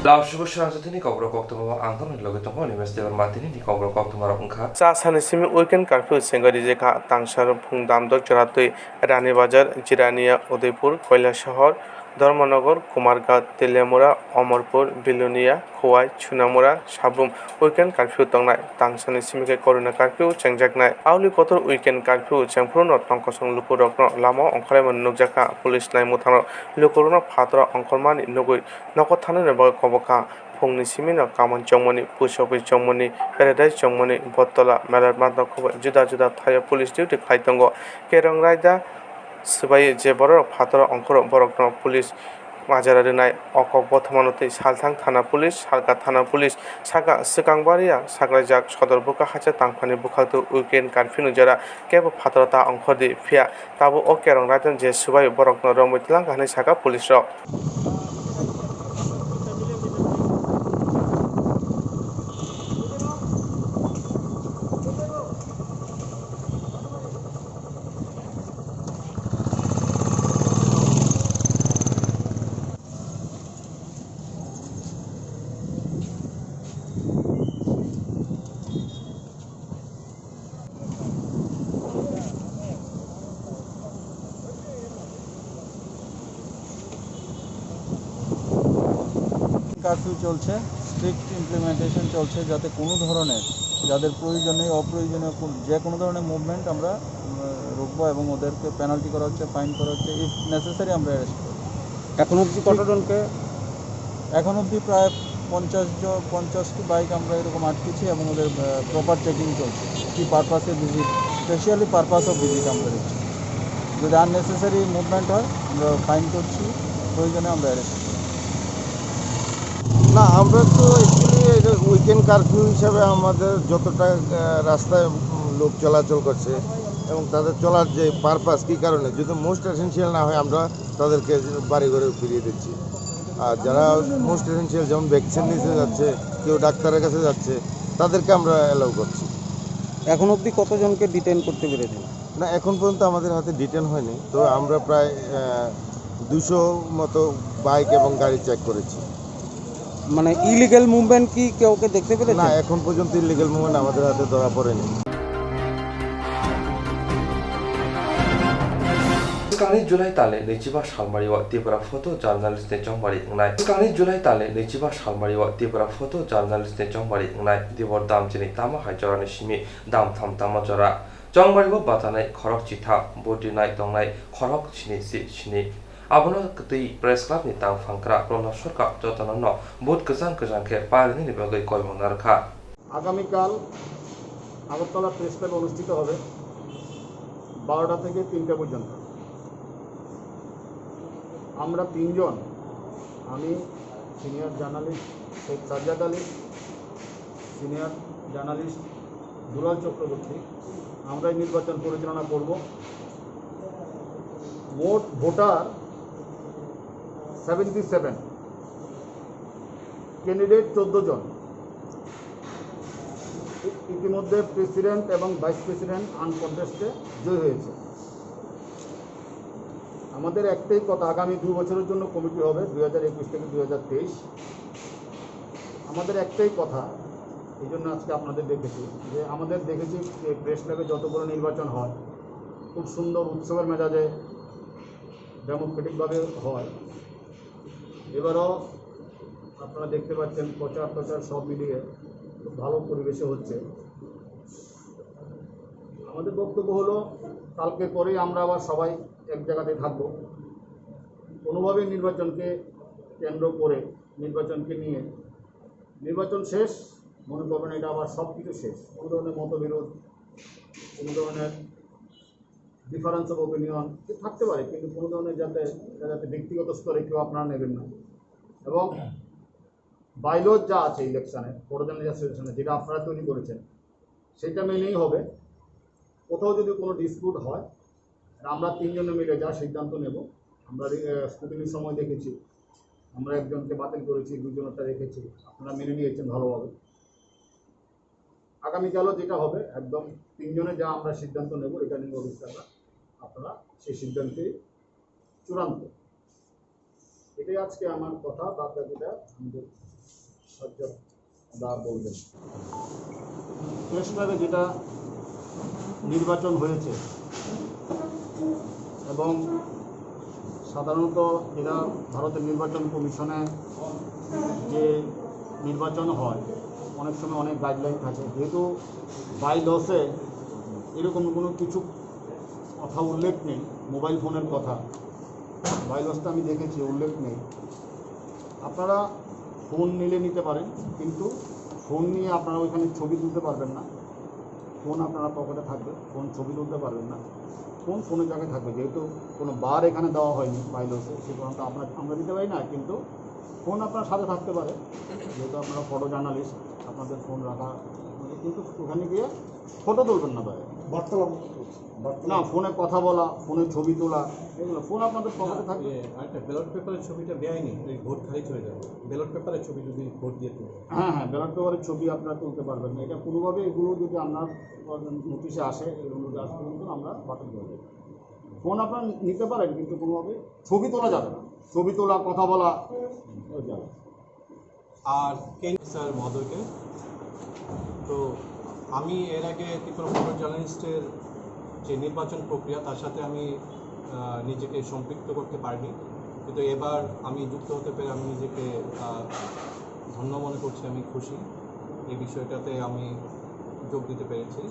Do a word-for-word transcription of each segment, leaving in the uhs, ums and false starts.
Lal Subhash Ranjitini kokrok koktwma ang tamni logi tongo, Animesh Debbarma tini ni kokrok koktwma rok wngkha. Cha sani simi weekend curfew sengwi rijak kha, Tangsar phung damdok chwratwi Rani Bazar, Jirania, Udaipur, Kailasahar, Dharmanagar, Kumarghat, Teliamura, Amarpur, Bilonia, Khowai, Chunamura, Sabrum weekend curfew tongnai. Tangsani simi khe Corona curfew chengjaknai. Aoni kotor weekend curfew chengphuru no tongkosong lukurokno lama ongkhorlaimani nukjakha. Police nai mwthangno lukurokno phataro ongkhormani nugwi nogo thanani bagwi kobokha. Phungni simino kaman chongmani, post office chongmani, paradise chongmani, Bottola, Melarmat nokhobai juda juda thaio police duty khlai tongo. Kerong raida swbai je borok phataro ongkhoro borokno police majra rwnai. O kok bothomano twi Salthang thana police, Salka thana police saka swkang baria sakraijak sodor bwkha hacha tangphani bwkhakto weekend curfew ni jora kebo phataro ta ongkhordi, phiya tabuk o kerong raida je swbai borokno romwi twlang kha hwnwi saka police rok. Curfew চলছে, strict implementation চলছে, যাতে কোনো ধরনের, যাদের প্রয়োজনে অপ্রয়োজনীয় কোন, যে কোনো ধরনের মুভমেন্ট আমরা, উম, রুখবো এবং ওদেরকে পেনাল্টি করা হচ্ছে, ফাইন করা হচ্ছে, ইফ নেসেসারি আমরা অ্যারেস্ট করবো। এখন অবধি কতজনকে? এখন অবধি প্রায় পঞ্চাশ জন, পঞ্চাশটি বাইক আমরা এরকম আটকেছি এবং ওদের, আহ, প্রপার চেকিং চলছে। কী পারপাসে visit, specially purpose of visit আমরা দেখছি। যদি আননেসেসারি মুভমেন্ট হয়, আমরা ফাইন করছি, প্রয়োজনে আমরা অ্যারেস্ট করছি। না, আমরা তো অ্যাকচুয়ালি এটা উইকেন্ড কারফিউ হিসাবে আমাদের যতটা, আহ, রাস্তায়, উম, লোক চলাচল করছে এবং তাদের চলার যে পারপাস, কী কারণে, যদি মোস্ট এসেনশিয়াল না হয়, আমরা তাদেরকে বাড়ি ঘরে ফিরিয়ে দিচ্ছি। আর যারা মোস্ট এসেনশিয়াল, যেমন ভ্যাকসিন নিতে যাচ্ছে, কেউ ডাক্তারের কাছে যাচ্ছে, তাদেরকে আমরা অ্যালাউ করছি। এখন অবধি কতজনকে ডিটেইন করতে পেরেছেন? না, এখন পর্যন্ত আমাদের হাতে ডিটেইন হয়নি। তো আমরা প্রায়, আহ, দুশো মতো বাইক এবং গাড়ি চেক করেছি। মানে, ইলিগ্যাল মুভমেন্ট কি কেউকে দেখতে পেরেছেন? না, এখন পর্যন্ত ইলিগ্যাল মুভমেন্ট আমাদের হাতে ধরা পড়েনি। Swkangni July talni naichiba salmario Tipra photo journalist ni chongmari wngnai. Swkangni July talni naichiba salmario Tipra photo journalist ni chongmari wngnai. Dibor dam chini tamo hai jorani simi dam tham tamo jora. Chongmario batanai khorok chitham, budi nai tongnai khorok sini si sini. Abono kwtwi Press Club ni tang phangkra Pranab Sarkar jotono no vote kwchang kwchang khe parinani bagwi koimung narwkha. আগামীকাল আগরতলা প্রেস ক্লাবে অনুষ্ঠিত হবে বারোটা থেকে তিনটা পর্যন্ত। আমরা তিনজন, আমি, সিনিয়র জার্নালিস্ট সৈয়দ সাজ্জাদ আলী, সিনিয়র জার্নালিস্ট দুলাল চক্রবর্তী, আমরাই নির্বাচন পরিচালনা করব। মোট ভোটার সেভেন্টি সেভেন, ক্যান্ডিডেট চোদ্দো জন। ইতিমধ্যে প্রেসিডেন্ট এবং ভাইস প্রেসিডেন্ট আনকনটেস্টে জয়ী হয়েছে। আমাদের একটাই কথা, আগামী দু বছরের জন্য কমিটি হবে, দুই হাজার একুশ থেকে দুই হাজার তেইশ। আমাদের একটাই কথা, এই জন্য আজকে আপনাদের দেখেছি, যে আমাদের দেখেছি যে প্রেস ক্লাবে যতগুলো নির্বাচন হয়, খুব সুন্দর উৎসবের মেজাজে ডেমোক্রেটিকভাবে হয়। এবারও আপনারা দেখতে পাচ্ছেন, প্রচার প্রচার সব মিলিয়ে খুব ভালো পরিবেশে হচ্ছে। আমাদের বক্তব্য হলো, কালকে পরেই আমরা আবার সবাই এক জায়গাতে থাকব। কোনোভাবেই নির্বাচনকে কেন্দ্র করে, নির্বাচনকে নিয়ে, নির্বাচন শেষ মনে করবেন, এটা আবার সব কিছু শেষ। কোনো ধরনের মতবিরোধ, কোনো ধরনের ডিফারেন্স অফ ওপিনিয়ন থাকতে পারে, কিন্তু কোনো ধরনের যাতে, এটা যাতে ব্যক্তিগত স্তরে কেউ আপনারা নেবেন না। এবং বাইলজ যা আছে ইলেকশনে, প্রোটেস্ট অ্যাসোসিয়েশনে যেটা আপনারা তৈরি করেছেন, সেটা মেনেই হবে। কোথাও যদি কোনো ডিসপিউট হয়, আর আমরা তিনজনে মিলে যা সিদ্ধান্ত নেব, আমরা, আহ, স্ক্রুটিনির সময় দেখেছি, আমরা একজনকে বাতিল করেছি, দুজনেরটা রেখেছি, আপনারা মেনে নিয়েছেন ভালোভাবে। আগামীকালও যেটা হবে, একদম তিনজনে যা আমরা সিদ্ধান্ত নেব, রিটার্নিং অফিসাররা, আপনারা সেই সিদ্ধান্তে চূড়ান্ত। এটাই আজকে আমার কথা, বাদ বাকিটা আমাদের সজ্জন দা বলবেন। ফ্রেশভাবে যেটা নির্বাচন হয়েছে এবং সাধারণত যেটা ভারতের নির্বাচন কমিশনে যে নির্বাচন হয়, অনেক সময় অনেক গাইডলাইন থাকে, যেহেতু বাই লসে এরকম কোনো কিছু কথা উল্লেখ নেই, মোবাইল ফোনের কথা বাই লসটা আমি দেখেছি, উল্লেখ নেই। আপনারা ফোন নিলে নিতে পারেন, কিন্তু ফোন নিয়ে আপনারা ওইখানে ছবি তুলতে পারবেন না। ফোন আপনারা পকেটে থাকবে, ফোন ছবি তুলতে পারবেন না। ফোন ফোনের জায়গায় থাকবে, যেহেতু কোনো বার এখানে দেওয়া হয়নি বাই লসে, সে কারণে তো আমরা আমরা দিতে পারি না, কিন্তু ফোন আপনার সাথে থাকতে পারে, যেহেতু আপনারা ফটো জার্নালিস্ট, আপনাদের ফোন রাখা, কিন্তু ওখানে গিয়ে ফটো তুলবেন না ভাই। বার্তালাপ করছে, বার্তালাপ। না, ফোনে কথা বলা, ফোনে ছবি তোলা, এগুলো ফোন আপনাদের পকেটে থাকবে। ইয়ে, আরেকটা ব্যালট পেপারের ছবিটা বেআইনি, ওই ভোট খারিজ হয়ে যাবে। ব্যালট পেপারের ছবি যদি ভোট দিয়ে তুলে। হ্যাঁ, হ্যাঁ, ব্যালট পেপারের ছবি আপনারা তুলতে পারবেন না। এটা কোনোভাবে এগুলো যদি আপনার নোটিশে আসে, এগুলো যদি আজ পর্যন্ত আমরা বাতিল করে দেবো। ফোন আপনারা নিতে পারেন, কিন্তু কোনোভাবে ছবি তোলা যাবে না। ছবি তোলা, কথা বলা, ওই যাবে। আর কেন স্যার মহোদয়কে, তো আমি এর আগে ত্রিপুরা ফটো জার্নালিস্টের যে নির্বাচন প্রক্রিয়া, তার সাথে আমি আহ, নিজেকে সম্পৃক্ত করতে পারিনি, কিন্তু এবার আমি যুক্ত হতে পেরে আমি নিজেকে আহ, ধন্য মনে করছি, আমি খুশি এই বিষয়টাতে আমি যোগ দিতে পেরেছি।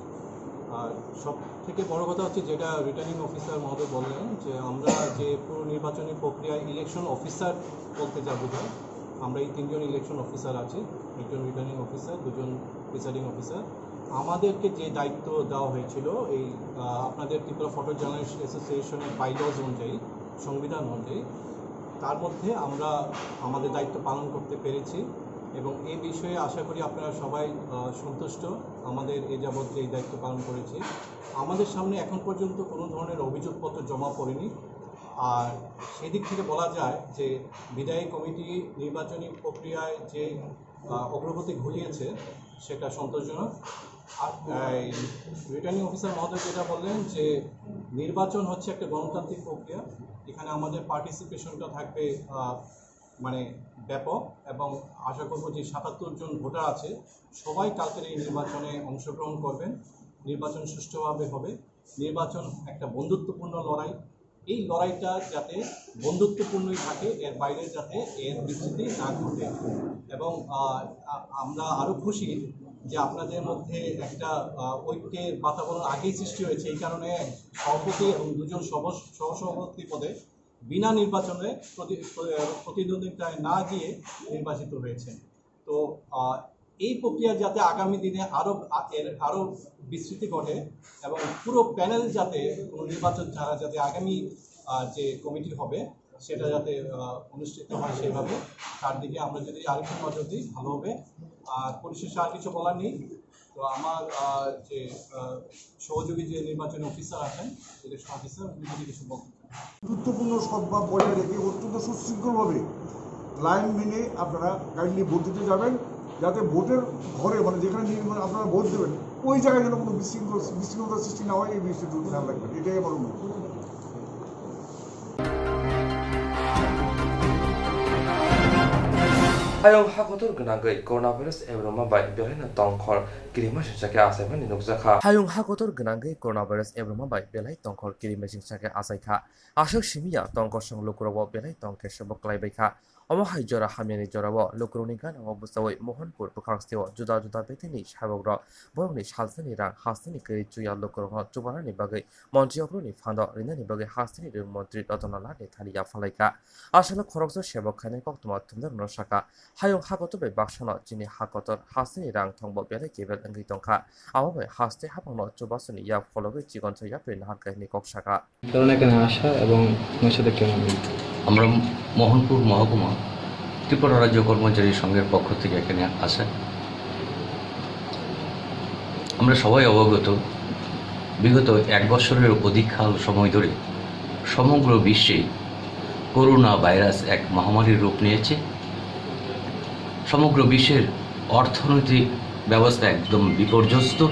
আর সব থেকে বড় কথা হচ্ছে, যেটা রিটার্নিং অফিসার মহোদয় বললেন, যে আমরা যে পুরো নির্বাচনী প্রক্রিয়ায় ইলেকশন অফিসার বলতে যা বোঝায়, আমরা এই তিনজন ইলেকশন অফিসার আছি, একজন রিটার্নিং অফিসার, দুজন প্রিসাইডিং অফিসার। আমাদেরকে যে দায়িত্ব দেওয়া হয়েছিল এই আহ, আপনাদের ত্রিপুরা ফটো জার্নালিস্ট অ্যাসোসিয়েশনের বাইলজ অনুযায়ী, সংবিধান অনুযায়ী, তার মধ্যে আমরা আমাদের দায়িত্ব পালন করতে পেরেছি এবং এই বিষয়ে আশা করি আপনারা সবাই আহ, সন্তুষ্ট। আমাদের এ যাবৎ যে দায়িত্ব পালন করেছি, আমাদের সামনে এখন পর্যন্ত কোনো ধরনের অভিযোগপত্র জমা পড়েনি। আর সেদিক থেকে বলা যায় যে বিদায়ী কমিটি নির্বাচনী প্রক্রিয়ায় যে আহ, অগ্রগতি ঘটিয়েছে, সেটা সন্তোষজনক। আর এই রিটার্নিং অফিসার মহোদয় যেটা বললেন, যে নির্বাচন হচ্ছে একটা গণতান্ত্রিক প্রক্রিয়া, এখানে আমাদের পার্টিসিপেশনটা থাকবে আহ, মানে ব্যাপক, এবং আশা করব যে সাতাত্তর জন ভোটার আছে, সবাই কালকের এই নির্বাচনে অংশগ্রহণ করবেন। নির্বাচন সুষ্ঠুভাবে হবে। নির্বাচন একটা বন্ধুত্বপূর্ণ লড়াই। এই লড়াইটা যাতে বন্ধুত্বপূর্ণই থাকে, এর বাইরে যাতে এর বিস্তৃতি না ঘটে। এবং আহ, আ- আমরা আরও খুশি যে আপনাদের মধ্যে একটা আহ, ঐক্যের বাতাবরণ আগেই সৃষ্টি হয়েছে, এই কারণে সভাপতি এবং দুজন সহ সহসভাপতি পদে বিনা নির্বাচনে প্রতি- আহ, প্রতিদ্বন্দ্বিতায় না গিয়ে নির্বাচিত হয়েছেন। তো আহ, এই প্রক্রিয়া যাতে আগামী দিনে আরো আ- এর আরো বিস্তৃতি ঘটে এবং পুরো প্যানেল যাতে কোনো নির্বাচন ছাড়া যাতে আগামী আহ, যে কমিটি হবে, সেটা যাতে আহ, অনুষ্ঠিত হয় সেইভাবে, তার দিকে আমরা যদি আরেকটু নজর দিই, ভালো হবে। আর পরিশেষে আর কিছু বলার নেই। তো আমার আহ, যে আহ, সহযোগী যে নির্বাচনী অফিসার আছেন, ইলেকশন অফিসার, উনি যদি কিছু বলতে চান। বন্ধুত্বপূর্ণ সদ্ভাব বজায় রেখে অত্যন্ত সুশৃঙ্খলভাবে লাইন মেনে আপনারা কাইন্ডলি ভোট দিতে যাবেন, যাতে ভোটের ঘরে, মানে, যেখানে নির্বাচন আপনারা ভোট দেবেন, ওই জায়গায় যেন কোনো বিশৃঙ্খল বিশৃঙ্খলতা সৃষ্টি না হয়, এই বিষয়টি খেয়াল রাখবেন, এটাই আমার অনুরোধ। Hayung hakotor gwnangwi coronavirus ebroma bai belaino tongkhor kirima singsa khe achaimani nukjakha. Hayung hakotor gwnangwi coronavirus ebroma bai belai tongkhor kirima singsa khe achaikha. Aswk simi ya tongkosong lukurokbo belai tongkhe sebo klaibaikha. Omo hai jora hamyani jorao lukurokni ganao bwchaui Mohanpur bwkhaksteo juda juda bethaini sabokrok borokni salsani rang hasteni kwrwi chuya lukurokno chubanani bagwi montri okrokni phando rinani bagwi hasteni rwng montri Ratan Lalni thani yaphalaikha. Aswkno khoroksa sebok khainai koktwma thumnarokno sakha, hayung hakotor bai baksano chini hakotor hasteni rang thongbo belai kebel wngwi tongkha. Abo bai haste haphangno chubasoni yak phologwi chikonsa yapri naharkha hwnwi kok sakha. কারণ এখানে আসা এবং ওনার সাথে কেমন মিল? আমরা মোহনপুর মহকুমা ত্রিপুরা রাজ্য কর্মচারী সংঘের পক্ষ থেকে এখানে আসা। আমরা সবাই অবগত, বিগত এক বছরের অধিক কাল সময় ধরে সমগ্র বিশ্বে করোনা ভাইরাস এক মহামারীর রূপ নিয়েছে। সমগ্র বিশ্বের অর্থনৈতিক ব্যবস্থা একদম বিপর্যস্ত।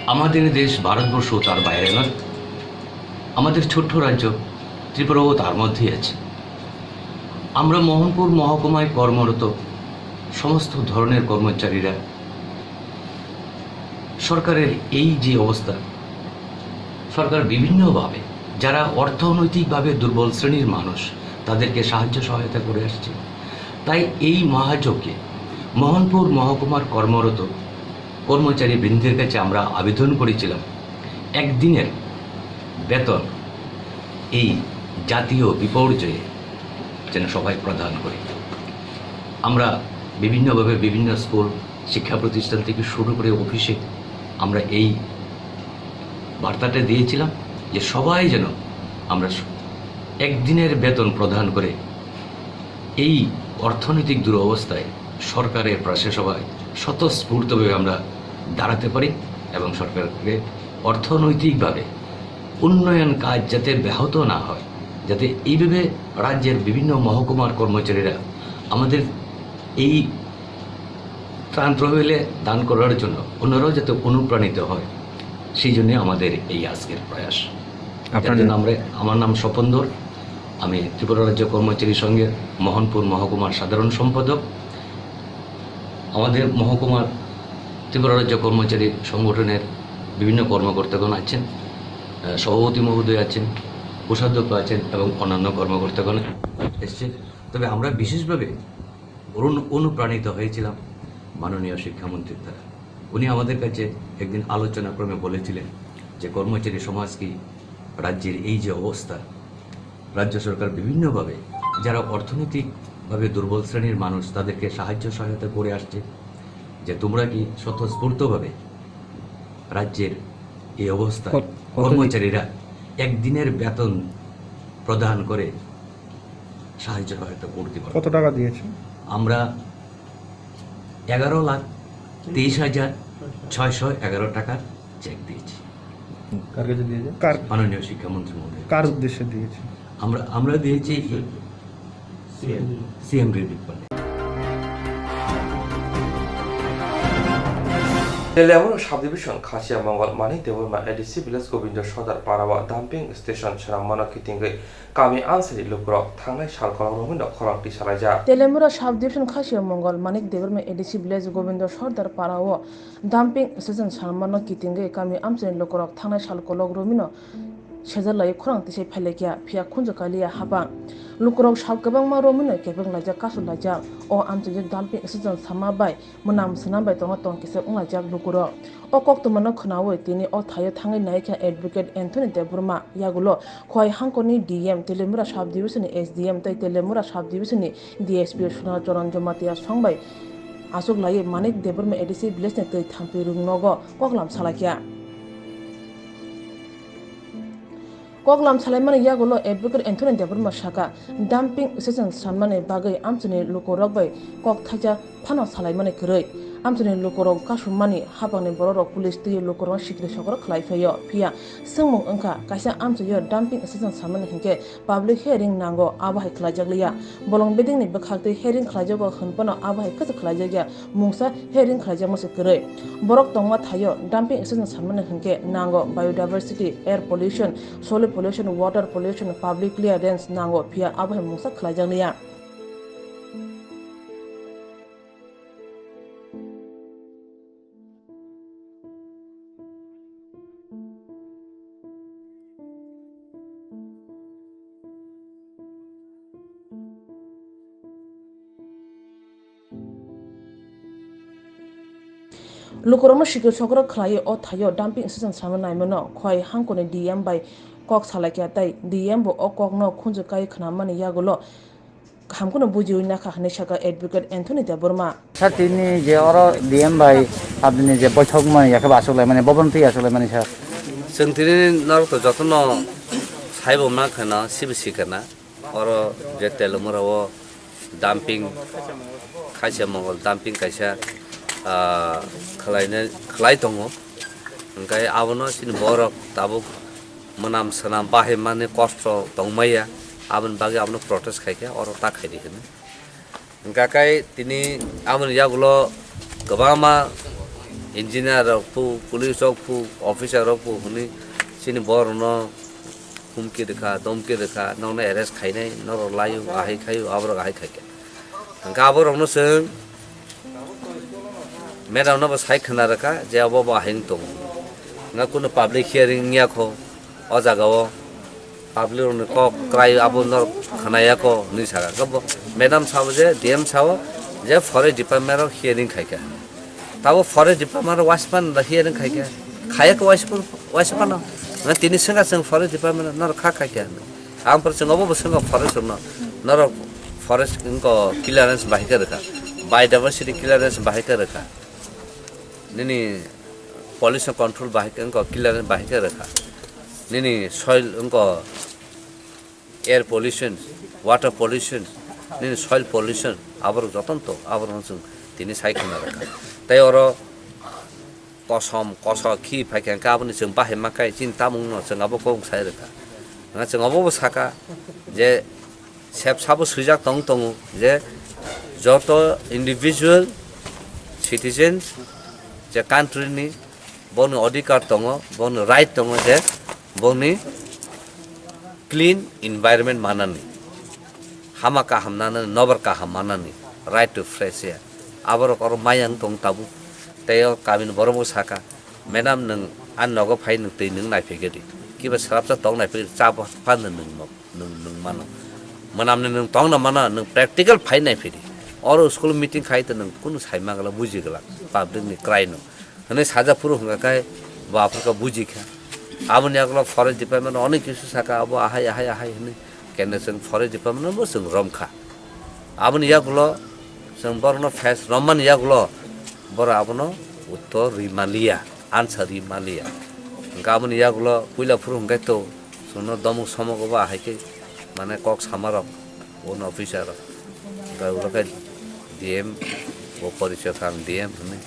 আমাদের দেশ ভারতবর্ষ তার বাইরে নয়। আমাদের ছোট্ট রাজ্য ত্রিপুরাও তার মধ্যেই আছে। আমরা মোহনপুর মহকুমায় কর্মরত সমস্ত ধরনের কর্মচারীরা সরকারের এই যে অবস্থা, সরকার বিভিন্নভাবে যারা অর্থনৈতিকভাবে দুর্বল শ্রেণীর মানুষ, তাদেরকে সাহায্য সহায়তা করে আসছে। তাই এই মহাযজ্ঞে মোহনপুর মহকুমার কর্মরত কর্মচারী বৃন্দের কাছে আমরা আবেদন করেছিলাম, একদিনের বেতন এই জাতীয় বিপর্যয়ে যেন সবাই প্রদান করি। আমরা বিভিন্নভাবে বিভিন্ন স্কুল, শিক্ষা প্রতিষ্ঠান থেকে শুরু করে অফিসে আমরা এই বার্তাটা দিয়েছিলাম যে সবাই যেন আমরা স-, একদিনের বেতন প্রদান করে এই অর্থনৈতিক দুরবস্থায় সরকারের পাশে সবাই স্বতঃস্ফূর্তভাবে আমরা দাঁড়াতে পারি এবং সরকারকে অর্থনৈতিকভাবে উন্নয়ন কাজ যাতে ব্যাহত না হয়, যাতে এইভাবে রাজ্যের বিভিন্ন মহকুমার কর্মচারীরা আমাদের এই ত্রাণ তহবিলে দান করার জন্য ওনারাও যাতে অনুপ্রাণিত হয়, সেই জন্য আমাদের এই আজকের প্রয়াস। আপনার যার জন্য আমরা, আমার নাম স্বপন ধর, আমি ত্রিপুরা রাজ্য কর্মচারী সংঘের মোহনপুর মহকুমার সাধারণ সম্পাদক। আমাদের মহকুমার ত্রিপুরা রাজ্য কর্মচারী সংগঠনের বিভিন্ন কর্মকর্তাগণ আছেন, আহ, সভাপতি মহোদয় আছেন, কোষাধ্যক্ষ আছেন এবং অন্যান্য কর্মকর্তাগণ এসছে। তবে আমরা বিশেষভাবে অনু-, অনুপ্রাণিত হয়েছিলাম মাননীয় শিক্ষামন্ত্রীর দ্বারা। উনি আমাদের কাছে একদিন আলোচনা ক্রমে বলেছিলেন যে কর্মচারী সমাজ কি রাজ্যের এই যে অবস্থা, রাজ্য সরকার বিভিন্নভাবে যারা অর্থনৈতিকভাবে দুর্বল শ্রেণীর মানুষ তাদেরকে সাহায্য সহায়তা করে আসছে, যে তোমরা কি স্বতঃস্ফূর্তভাবে রাজ্যের এই অবস্থা কত, কত দি- কর্মচারীরা একদিনের বেতন প্রদান করে সাহায্য সহায়তা করতে পারো। কত টাকা দিয়েছে? আমরা এগারো লাখ তেইশ হাজার ছয়শো এগারো টাকার চেক দিয়েছি। কার কাছে দিয়েছে? কার, মাননীয় শিক্ষামন্ত্রী মহোদয়। কার উদ্দেশ্যে দিয়েছে? আমরা, আমরা দিয়েছি সিএম রিলিফ ফান্ডে। Telemura subdivision Khasia Mongol Manik Debbarma A D C village Gobindo Sodar Para o dumping station swnam mano kitingwi kami amchaini lukurok thangnai sal kolok romwino khorang tisalaijak. Telemura subdivision Khasia Mongol Manik Debbarma A D C village Gobindo Sordar Para o dumping station swnam mano kitingwi kami amchaini lukurok thangnai sal kolok romwino sejalai khorang tisai phailaikha, phiya khunju kailiya hapang. Lukurok sal kwbangma romwino kebeng laijak, kasu laijak. O amchaini dumping station sama bai mwnam swnam bai tongo tong kisa wnglaijak lukurok. O koktwmano khwnawi tini o thaio thangwi naikha Advocate Anthony Debbarma, yagulo Khowai hangkoni D M, Telemura Sub Division ni S D M tei Telemura Sub Division ni D S P Suna Charan Jamatia songbai achuk laiwi Manik Debbarma A D C village ni twi thamtwi rwng nogo koklam salaikha. Koklam salaimani yagulo Advocate Anthony Debbarma saka, dumping station sanmani bagwi amchaini lukurok bai kok thaisa phano salaimani kwrwi. Amchaini lukurok kasummani hapangni bororok police twiwi lukurokno sikri sokoro khlai phaio. Phiya swngmung wngkha, kaisa amchaio dumping station sanmani hinkhe public hearing nango, abo hai khlaijak liya. Bolong bedengni bwkhaktwi hearing khlaijago hwnphano abo hai kwchwk khlaijakya. Mungsa hearing khlaijakma se kwrwi. Borok tongma thaio dumping station sanmani hinkhe nango biodiversity, air pollution, soil pollution, water pollution, public clearance nango, phiya abo hai mungsa khlaijak liya. Lukurokno sikir sokoro khlaiwi o thaio dumping station sanma naimano Khowai hangkoni D M bai kok salaikha tei D M bo o kokno khunju kai khwnamani yagulo kaham kheno bujiwi nakha hwnwi sakha Advocate Anthony Debbarma. Sir, tini je oro D M bai abini je boithok mani yakhe bo achuk laimani, bo bono twi achuk laimani, sir. Chwng tini norok to jotono saibo mankha na, sibo sikha na. Oro je Telemura o dumping, Khasia Mongol dumping kaisa, ah, khlaina, khlai tongo. Hwnkhe abono chini borok tabuk mwnam swnam bahai mani kosto tongmaya, aboni bagwi abono protest khaikha, oro ta khaidi hwnwi. Hwnkha khe tini aboni yagulo kwbangma engineer rok phu, police rok phu, officer rok phu hwnwi chini borokno humki rwkha, domki rwkha, nokno arrest khainai, norok laio, ahai khaio, aborok ahai khaikha. Hwnkha aborokno chwng Madam no bo sai khna rwkha je abo bo ahai wng tongo. Nga kunu public hearing wngya kho o jaga o, public rokni kok kwrai abo no khna ya kho hwnwi sakha. Khe bo madam sabo je, D M sabo je forest department rok hearing khaikha. Tabo forest department rok waispan da hearing khaikha. Khaya khe waispan, waispan no. Nga tini swngkha chwng forest department no norok kha khaikha hwnwi. Ang pore chwng obo bo swngkha forest rok no. Norok forest wngkha clearance bahai khe rwkha. Biodiversity clearance bahai khe rwkha. Nini pollution control bahai wngkha, clearance bahai khe rwkha. Nini soil wngkha air pollution, water pollution, nini soil pollution, aborok jotono to, aborokno chwng tini sai khna rwkha. Tei oro kosom, kosok khi phai khe, hwnkhe aboni chwng bahai ma khe chini tamungno chwng abo kok sai rwkha. Hwnba chwng obo bo sakha je, sep sabo swijak tong tongo je joto individual citizens je country ni boni odhikar tongo, boni right tongo je boni clean environment manani, hama kaham nanani, nobar kaham manani, right to fresh air. Aborok oro maya wng tong tabuk. Tei o kamini borok bo sakha, "Madam, nwng ani nogo phai nwng twi nwng naiphikhe di. Kiba swrapsa tong naiphikhe di, cha phan nwng no." Nwng, nwng mano. Mwnamni nwng tongna mano, nwng practical phai naiphidi. Oro school meeting khai to nwng kunu sai magwlak, buji gwlak, public ni kwrai no. Hwnwi sajak phuru hwnkha khe bo aphuru khe buji kha. Aboni yagulo forest department onek kisu saka abo ahai, ahai, ahai hwnwi. Kene chwng forest department no bo chwng rom kha. Aboni yagulo chwng borokno face rommani yagulo borok abono uttor ri manliya, answer ri manliya. Hwnkhe aboni yagulo puila phuru hwnkhe to chwngno domok somok obo ahai khe mane kok samarok, un officer rok. Hwnkhe ulo khe D M bo porichoi kha ang D M hwnwi.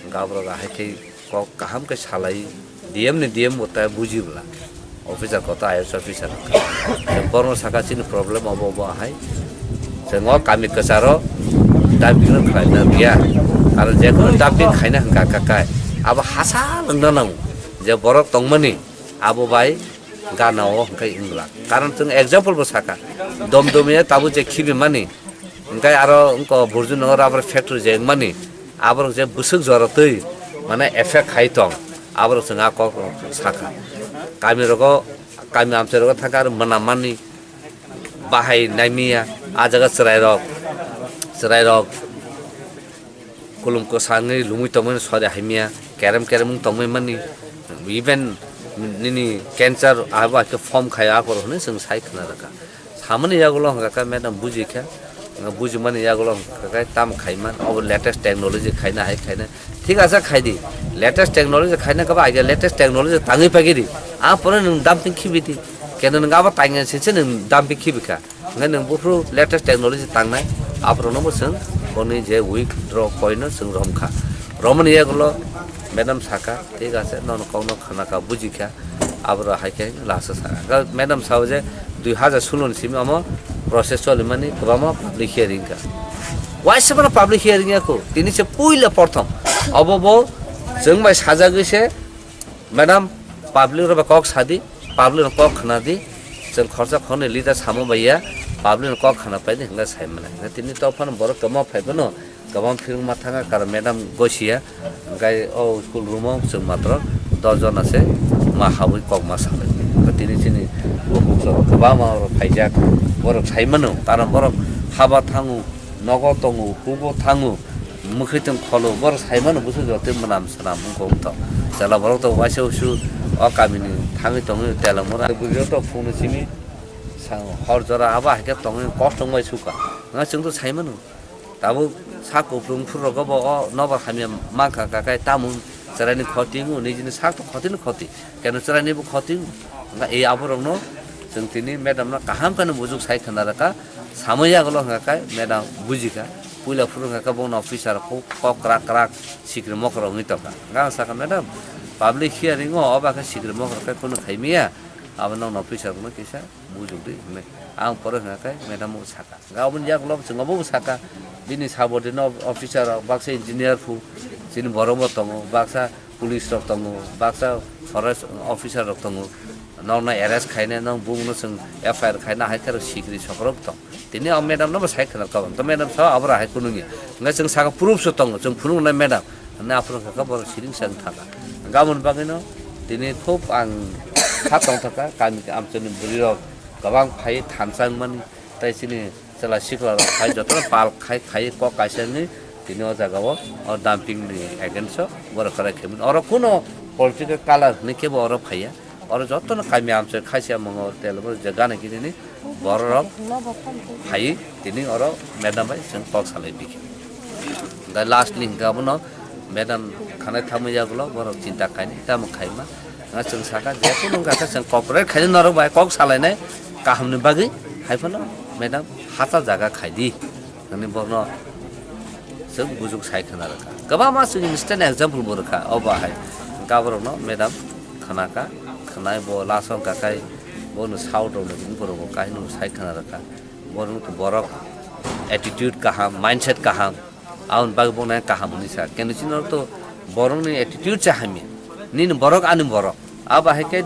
Hwnkhe aborok ahai khe kok kaham khe salai, D M ni D M bo ta buji bwla. Officer koto I A S officer wngkha. Borno saka chini problem obo obo ahai. Chwng o kami kwcharo dumping no khlaina rwya. Aro jekunu dumping khaina hwnkha kha kai. Abo hachal wngna nango je borok tongmani abo bai gana o hwnkhe wngla. Karon chwng example bo saka. Domdomiya tabuk je khibimani, hwnkhe aro wngkha Burjunagar rubber factory je wngmani, aborok je bwswk jora twi mane effect khai tong, aborok chwng a kok rok sakha. Kami rogo, kami amchai rogo thangkha aro mwnam mani bahai naimiya, a jaga chwrai rok, chwrai rok kulum kwsangwi lumwi tongmani sori haimiya, kerem kerem wng tongmani mani, even nini cancer abo hai khe form khai a koro hwnwi chwng sai khna rwkha. Samani yagulo hwnkha khe madam buji kha, bujimani yagulo hwnkha khe tamo khaiman, obo latest technology khaina hai khaina. Thik asa khai di, latest technology khaina khe ba aige latest technology tangwi pagi di, a pore nwng dumping khibi di, keno nwng abo tangya sese nwng dumping khibi kha. Hwnkhe nwng buphuru latest technology tangnai, aphuru no bo chwng boni je withdraw point no chwng rom kha. Romani yagulo madam saka, thik ase, nono kokno khana kha, buji kha, aphuru hai khe last o saka. Ga-, madam sao je dui hazar solo ni simi omo process cholimani kwbangma public hearing kha. Waisa mano public hearing ya kho, tini se puila porthom. Obo bo chwng bai sajagwi se Madam, public rok bai kok sadi, public rok kok khna di, chwng khorsa khorni leader samo bai ya, public rok kok khna pai di hwnga sai mwnai. Hwnga tini to phano borok kwbangma phai phano, kwbang phirwngma thanga karon madam gosi ya, hwnkhai o school room o chwng matro dos jona se ma habwi kok ma salai. Hwnga tini chini bukhuk rok kwbangma rok phaijak, borok sai mano, karon borok haba thango, nogo tongo, hugo thango, mwkhwitwng kholo, borok sai mano bwswk jotoi mwnam swnam wngkha wngtong. Chwla borok to waisa usu o kamini thangwi tongwi telongmora. Bwrwirok to phunukni simi sa-, hor jora abo hai khe tongwi kosto wngbai sukha. Wngkha chwng to sai mano. Tabuk sak kupulung phuru rogo bo o nobar hamya mankha kha khe tamo chwraini khoti wngo, nijini sak to khotini khoti. Keno chwraini bo khoti wngo. Wngkha e aborokno chwng tini madam no kaham kheno bujuk sai khna rwkha. Samwi yagulo hwnka khe madam bujikha, puila phuru hwnka khe bono officer kok, kok krak krak sikri mokro wngwi tongkha. Hwnka ang sakha, "Madam, public hearing o oba khe sikri mokro khe kunu khaimiya, abo nokni officer rokno kisa bujukdi," hwnwi. Ang pore hwnka khe madam bo sakha. Hwnka aboni yagulo chwng obo bo sakha, bini subordinate officer rok, baksa engineer phu, chini borok bo tongo, baksa police rok tongo, baksa forest officer rok tongo, nokno arrest khaina, nok bumungno chwng F I R khaina hai khe sikri sokrok tong. Tini o madam no bo sai khwna kabo, to madam sao abora hai kunungya. Hwnka chwng saka proof se tongo, chwng phunuknai madam. Hwnwi aphuru kha kha borok siring sang thangkha. Hwnkhe aboni bagwino tini khub ang kha tongthokha, kami amchaini bwrwirok kwbang phai thansa wngmani, tei chini chwla sikla rok phai jotono pal khai khai kok kaisa wngwi tini o jaga o, o dumping ni against o borok kwrak khaimani. Oro kuno political color hinwi kebo oro phaiya. Oro jotono kami amchai khaisa mungo telebro je gana gini ni borok rok phai tini oro madam bai chwng kok salai bikhe. Hwnkhe last ni hwnkhe abono madam khanai thamwi yagulo borok chinta khaini tamo khaima. Nga chwng saka je kunu wngkha khe chwng cooperate khaini norok bai kok salainai kahamni bagwi, hai phano madam hacha jaga khaidi. Hwnwi borokno chwng bujuk sai khna rwkha. Kwbangma chwng instant example bo rwkha, obo hai hwnkhe aborokno madam khna kha, khwnai bo last o hwnkha khai bono south rokni borok bo kainwi sai khna rwkha. Borok, borok attitude kaham, mindset kaham, aboni bagwi bono kaham hwnwi sa. Kenu chini to borokni attitude se hamya, nini borok ani borok. Abo hai khe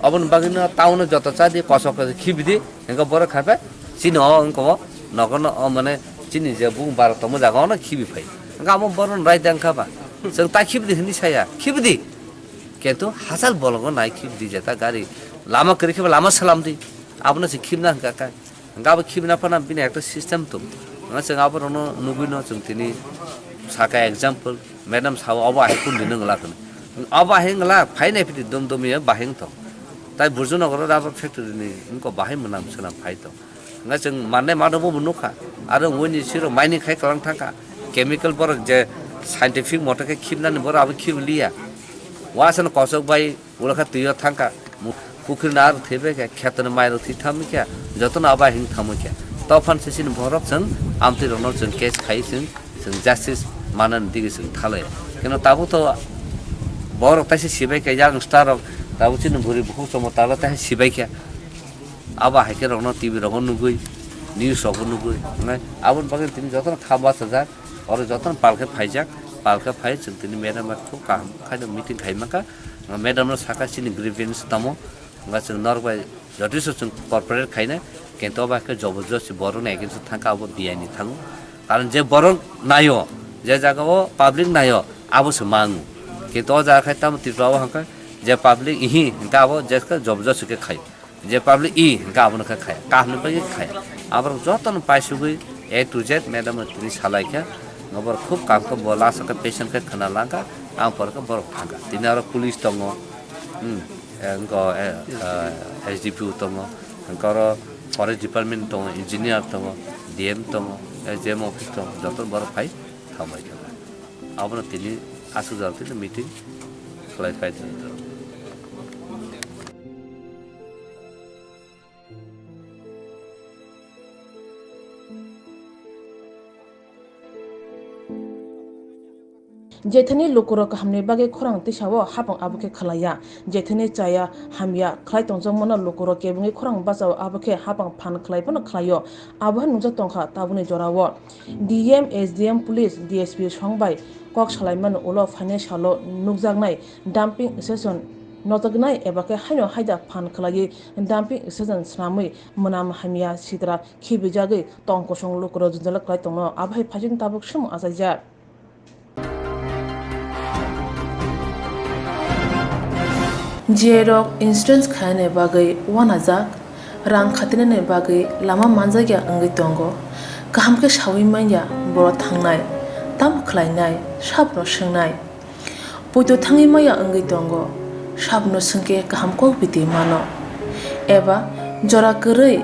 aboni bagwino town o joto cha di, kosok khe khibi di, hwnkhe borok kha khe chini o wngkha o nogo no, o mane chini je bung bara tongma jaga ono khibi phai. Hwnkhe amo borok no rai da wngkha ba? Chwng ta khibi di hwnwi saya, khibi di. Kintu hachal bolongo nai khibi di je ta gari lama kwrwi khe ba lama salam di. Abono se khibna hwnkha kha. Hwnkhe abo khibna phano bini ekta system tongo. Hwnkhe chwng aborokno nugwino chwng tini saka example, madam sao obo ahai kundino wngla hwnwi. Obo ahai wngla, phai nai phidi dom domiya bahai wngthok. Tai Burjunogoro rubber factory ni wngkha bahai mwnam swnam phai tong. Hwnkhe chwng mannai mano bo nukha. Aro wngwi ni siro mining khai kwlang thangkha. Chemical borok je scientific moto khe khibnani borok abo khibli ya. Wasano kosok bai Ulo khe twi o thangkha, mu-, pukhri no arok thwi bai khe, kheto ni mai rok thwi thamwi khe, joto no abo ahing thamwi khe. Tophan se chini borok chwng amtwi rok no chwng case khai chwng, chwng justice manani digi chwng thalai. Keno tabuk to borok taisa sibai khe, yang star rok tabuk chini bwrwi bukhuk chomo talo taisa sibai khe. Abo hai khe rok no T V rok o nugwi, news rok o nugwi, hwnkhai aboni bagwi tini joto no kha bachajak, oro joto no pal khe phaijak, pal khe phai chwng tini madam bai khub kaham khe meeting khai mankha. Madam no saka chini grievance tamo, wngkha chwng norok bai jotoso chwng cooperate khainai, kintu obo hai khe joborjosti borokni against o thangkha, abo biyaini thango. Karon je borok naio, je jaga o public naio, abo se mango. Kintu o jaga khai tamo Tripura o hwnkha je public ihi hwnkha abo je khe joborjosti khe khaio. Je public i hwnkha abono khe khaya, kaham ni bagwi khaya. Aborok jotono paisugwi A to Z madam no tini salai kha, borok khub kaham khe bo last o khe patient khe khna langkha, ang pore khe borok thangkha. Tini aro police tongo, hmm, eh, wngkha, eh, eh, S D P O tongo, wngkha aro forest department tongo, engineer tongo, D M tongo, S D M office tongo, joto borok phai thambai kha. Abono tini aswk jora tini meeting khlai phai tini. Jethani lukurok kahamni bagwi khorang tisao hapang abo khe khlaiya, jethani chaya hamya khlai tongjakmano lukurok kebengwi khorang bachao abo khe hapang phan khlai phano khlaio, abo hai nungjak tongkha tabukni jorao. D M, S D M, police, D S P song bai kok salaimani ulo phainai salo nukjaknai dumping station nojaknai eba khe haino haida phan khlaiwi dumping station swnamwi mwnam hamya sitra khibijagwi tong kosong lukurok jwnjala khlai tongno abo hai phaising tabuk swmung achaijak. J rok insurance khainani bagwi uanajak, rang khatinani bagwi lama manjakya wngwi tongo. Kaham khe saui manya boro thangnai, tamo khlainai, sabno swngnai. Poito thangwi maya wngwi tongo, sabno swngkhe kaham kok biti mano. Eba jora kwrwi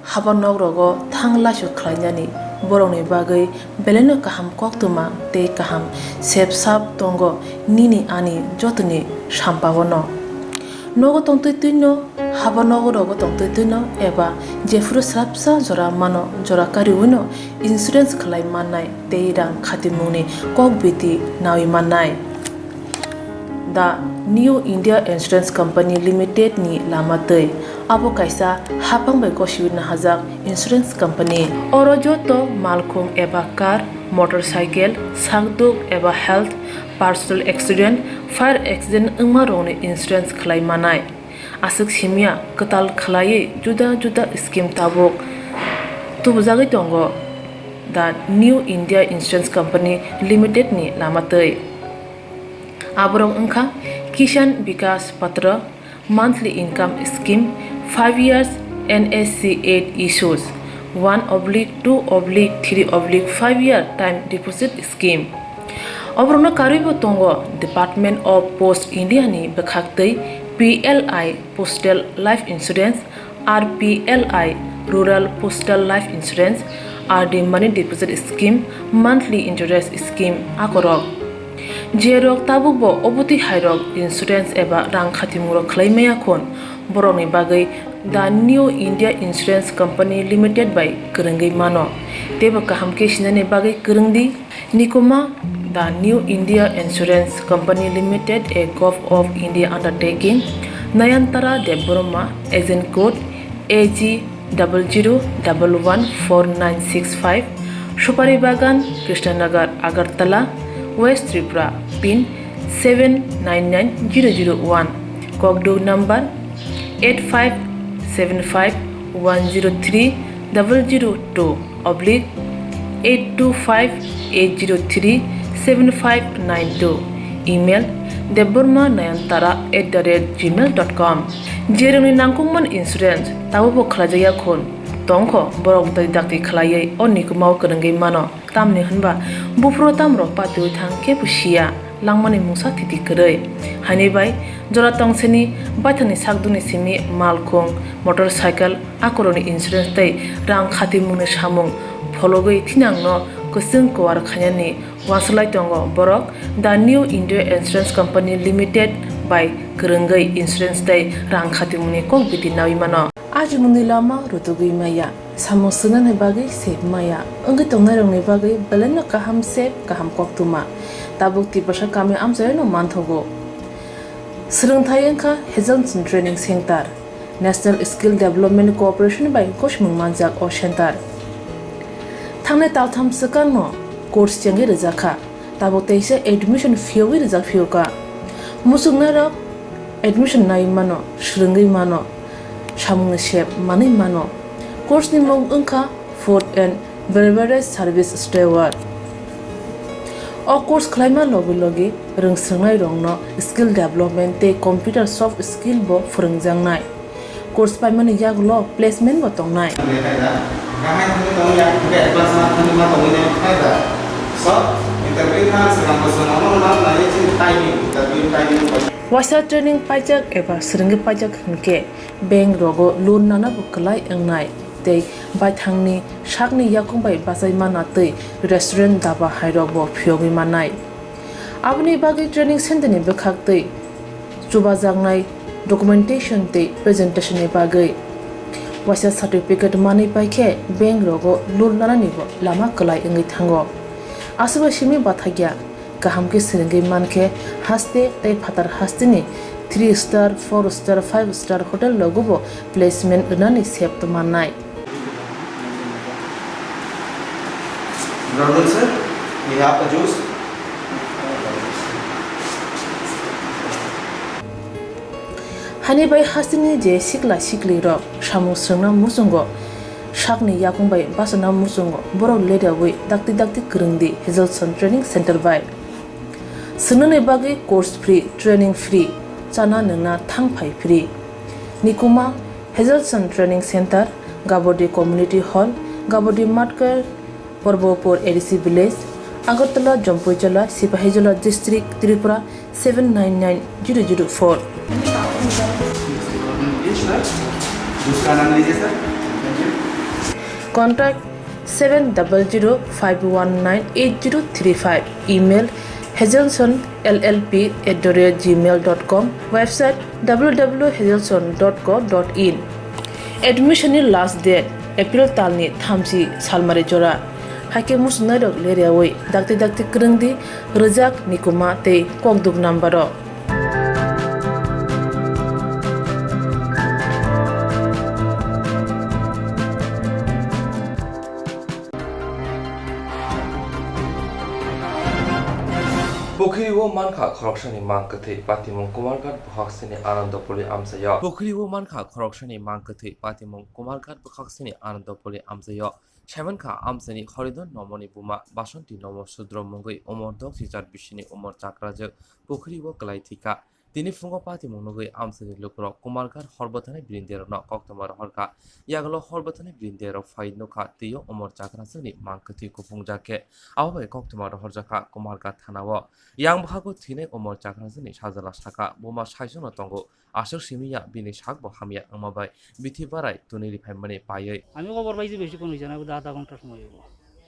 haba nok rogo thang laisok khlainani borokni bagwi belaino kaham koktwma tei kaham sep sap tongo nini ani jotoni sampao no. Nogo tongtwi twino, haba nogo rogo tongtwi twino eba jephuru srapsa jora mano jora kariwino insurance khlai mannai tei rang khatimungni kok biti naui mannai. The New India Insurance Company Limited ni lama twi. Abo kaisa hapang bai gosiwi nahajak insurance company. Oro joto malkhung eba car, motorcycle, sakduk eba health, personal accident, fire accident wngma rokni insurance khlai manai. Aswk simya kwtal khlaiwi juda juda scheme tabuk tubujagwi tongo. The New India Insurance Company Limited ni lama twi. Aborok wngkha Kisan Vikas Patra, monthly income scheme, five years N S C eight issues, one oblique two oblique three oblique five year time deposit scheme. Oborokno karwibo tongo Department of Post India ni bwkhaktwi P L I Postal Life Insurance, R P L I Rural Postal Life Insurance, R D Money Deposit Scheme, Monthly Interest Scheme akorok. Jerok tabukbo obotwi hairok insurance eba rang khatimungrok khlai maya khun, borokni bagwi The New India Insurance Company Limited bai kwrwngwi mano, teibo kaham khe sinani bagwi kwrwng di. Nikuma, The New India Insurance Company Limited, a Govt of India undertaking, Nayantara Debbarma, agent code A G double zero double one four nine six five, Supari Bagan, Krishnanagar, Agartala, West Tripura, pin seven nine nine zero zero one, kokduk number eight five seven five one zero three double zero two oblique eight two five eight zero three seven five nine two, email debbarma nayantara at the rate gmail dot com. Jerokni nangkukmani insurance tabukbo khlaijakya khun tongkho, borok dakti dakti khlaiwi o nikumao kwrwngwi mano. Tamni hwnba buphuru tamrok patiwi thang kebo siya, langmani mungsa thiti kwrwi. Haini bai jora tongsini baithangni sakdukni simi malkhung, motorcycle, akorokni insurance tei rang khatimungni samung phologwi thinangno kwchwng kuar khainani uansuk lai tongo borok The New India Insurance Company Limited bai kwrwngwi insurance tei rang khatimungni kok biti naui mano. Ajimungni lama rutugwi maya, samung swngnani bagwi sep maya, wngwi tongnairokni bagwi belaino kaham sep, kaham koktwma. Tabuk Tiprasa kami amchaino manthogo. Swrwngthai wngkha Hazelson Training Center, National Skill Development Corporation bai gosimung manjak o center. Thangnai taltham swkangno course chengwi rwjakha. Tabuk teisa admission phiyogwi rijak phiyokha. Muchungnairok admission naiwi mano, swrwngwi mano, samungni sep manwi mano. Course ni mung wngkha Food and Beverage Service Steward. O course khlaima logi logi rwngswrwngnairokno skill development tei computer soft skill bo phwrwngjaknai. Course paimani yagulo placement bo tongnai. Waisa training paijak eba swrwngwi paijak hwnkhe bank rogo loan nana bo kwlai wngnai tei baithangni sakni yakung bai bachai mana tei restaurant, daba hairok bo phiyogwi mannai. Aboni bagwi training center ni bwkhak tei chubajaknai documentation tei presentation ni bagwi waisa certificate manwi paikhe bank rogo loan lanani bo lama kwlai wngwi thango. Aswk bai simi bathakya kaham khe swrwngwi mankhe haste tei phatar hasteni three star, four star, five star hotel rogo bo placement rwnani sep mannai. Brother sir, we have a juice. Hani bai hasteni je sikla sikli rok samung swrwngna muchungo, sakni yakung bai bachana muchungo, borok ledaui dakti dakti kwrwng di Hazelson Training Center bai. Swngnani bagwi course free, training free, chana nwngna thang phai free. Nikuma Hazelson Training Center, Gabodi Community Hall, Gabodi Matkar, Porbopur A D C Village, Agartala, Jampuijala, Sipahijola District, Tripura, seven nine nine zero zero four. Contact seven double zero five one nine eight zero three five. Email hazelson L L P at the rate gmail dot com. Website W W W hazelson dot co dot in. Admission ni last date April talni thamchi salmari jora. Haikhe muchungnairok leriaui dakti dakti kwrwng di, rwjak, nikuma tei kokduk number o. Pukhiri o mankha khoroksani mang kwthwi, patimung Kumarghat bwkhaksani Anandapuli amchaio. Pukhiri o mankha khoroksani mang kwthwi, patimung Kumarghat bwkhaksani Anandapuli amchaio. Saimankha amchaini Horidon Nomoni buma Basanti Nomo Sudro mungwi umor dok sichar bisini umor chakrajwk pukhiri o kwlai thwikha. Tini phungo patimung nugwi amchaini lukurok Kumarghat hor bwthanai birinderokno koktwma rohorkha. Yagulo hor bwthanai birinderok phai nukha twiwi umor chakrajwkni mang kwthwi kuphungjak khe abo bai koktwma rohorjakha Kumarghat thanao. Yang bwkhago thwinai umor chakrajwkni sajla sakha, buma saichungno tongo, aswk simi ya bini sakbo hamya wngma bai bithi barai twnwi riphaimani paiwi. আমি খবর পাইছি বেশিক্ষণ হয়েছে না, বোধহয় আধা ঘন্টার সময় হইব।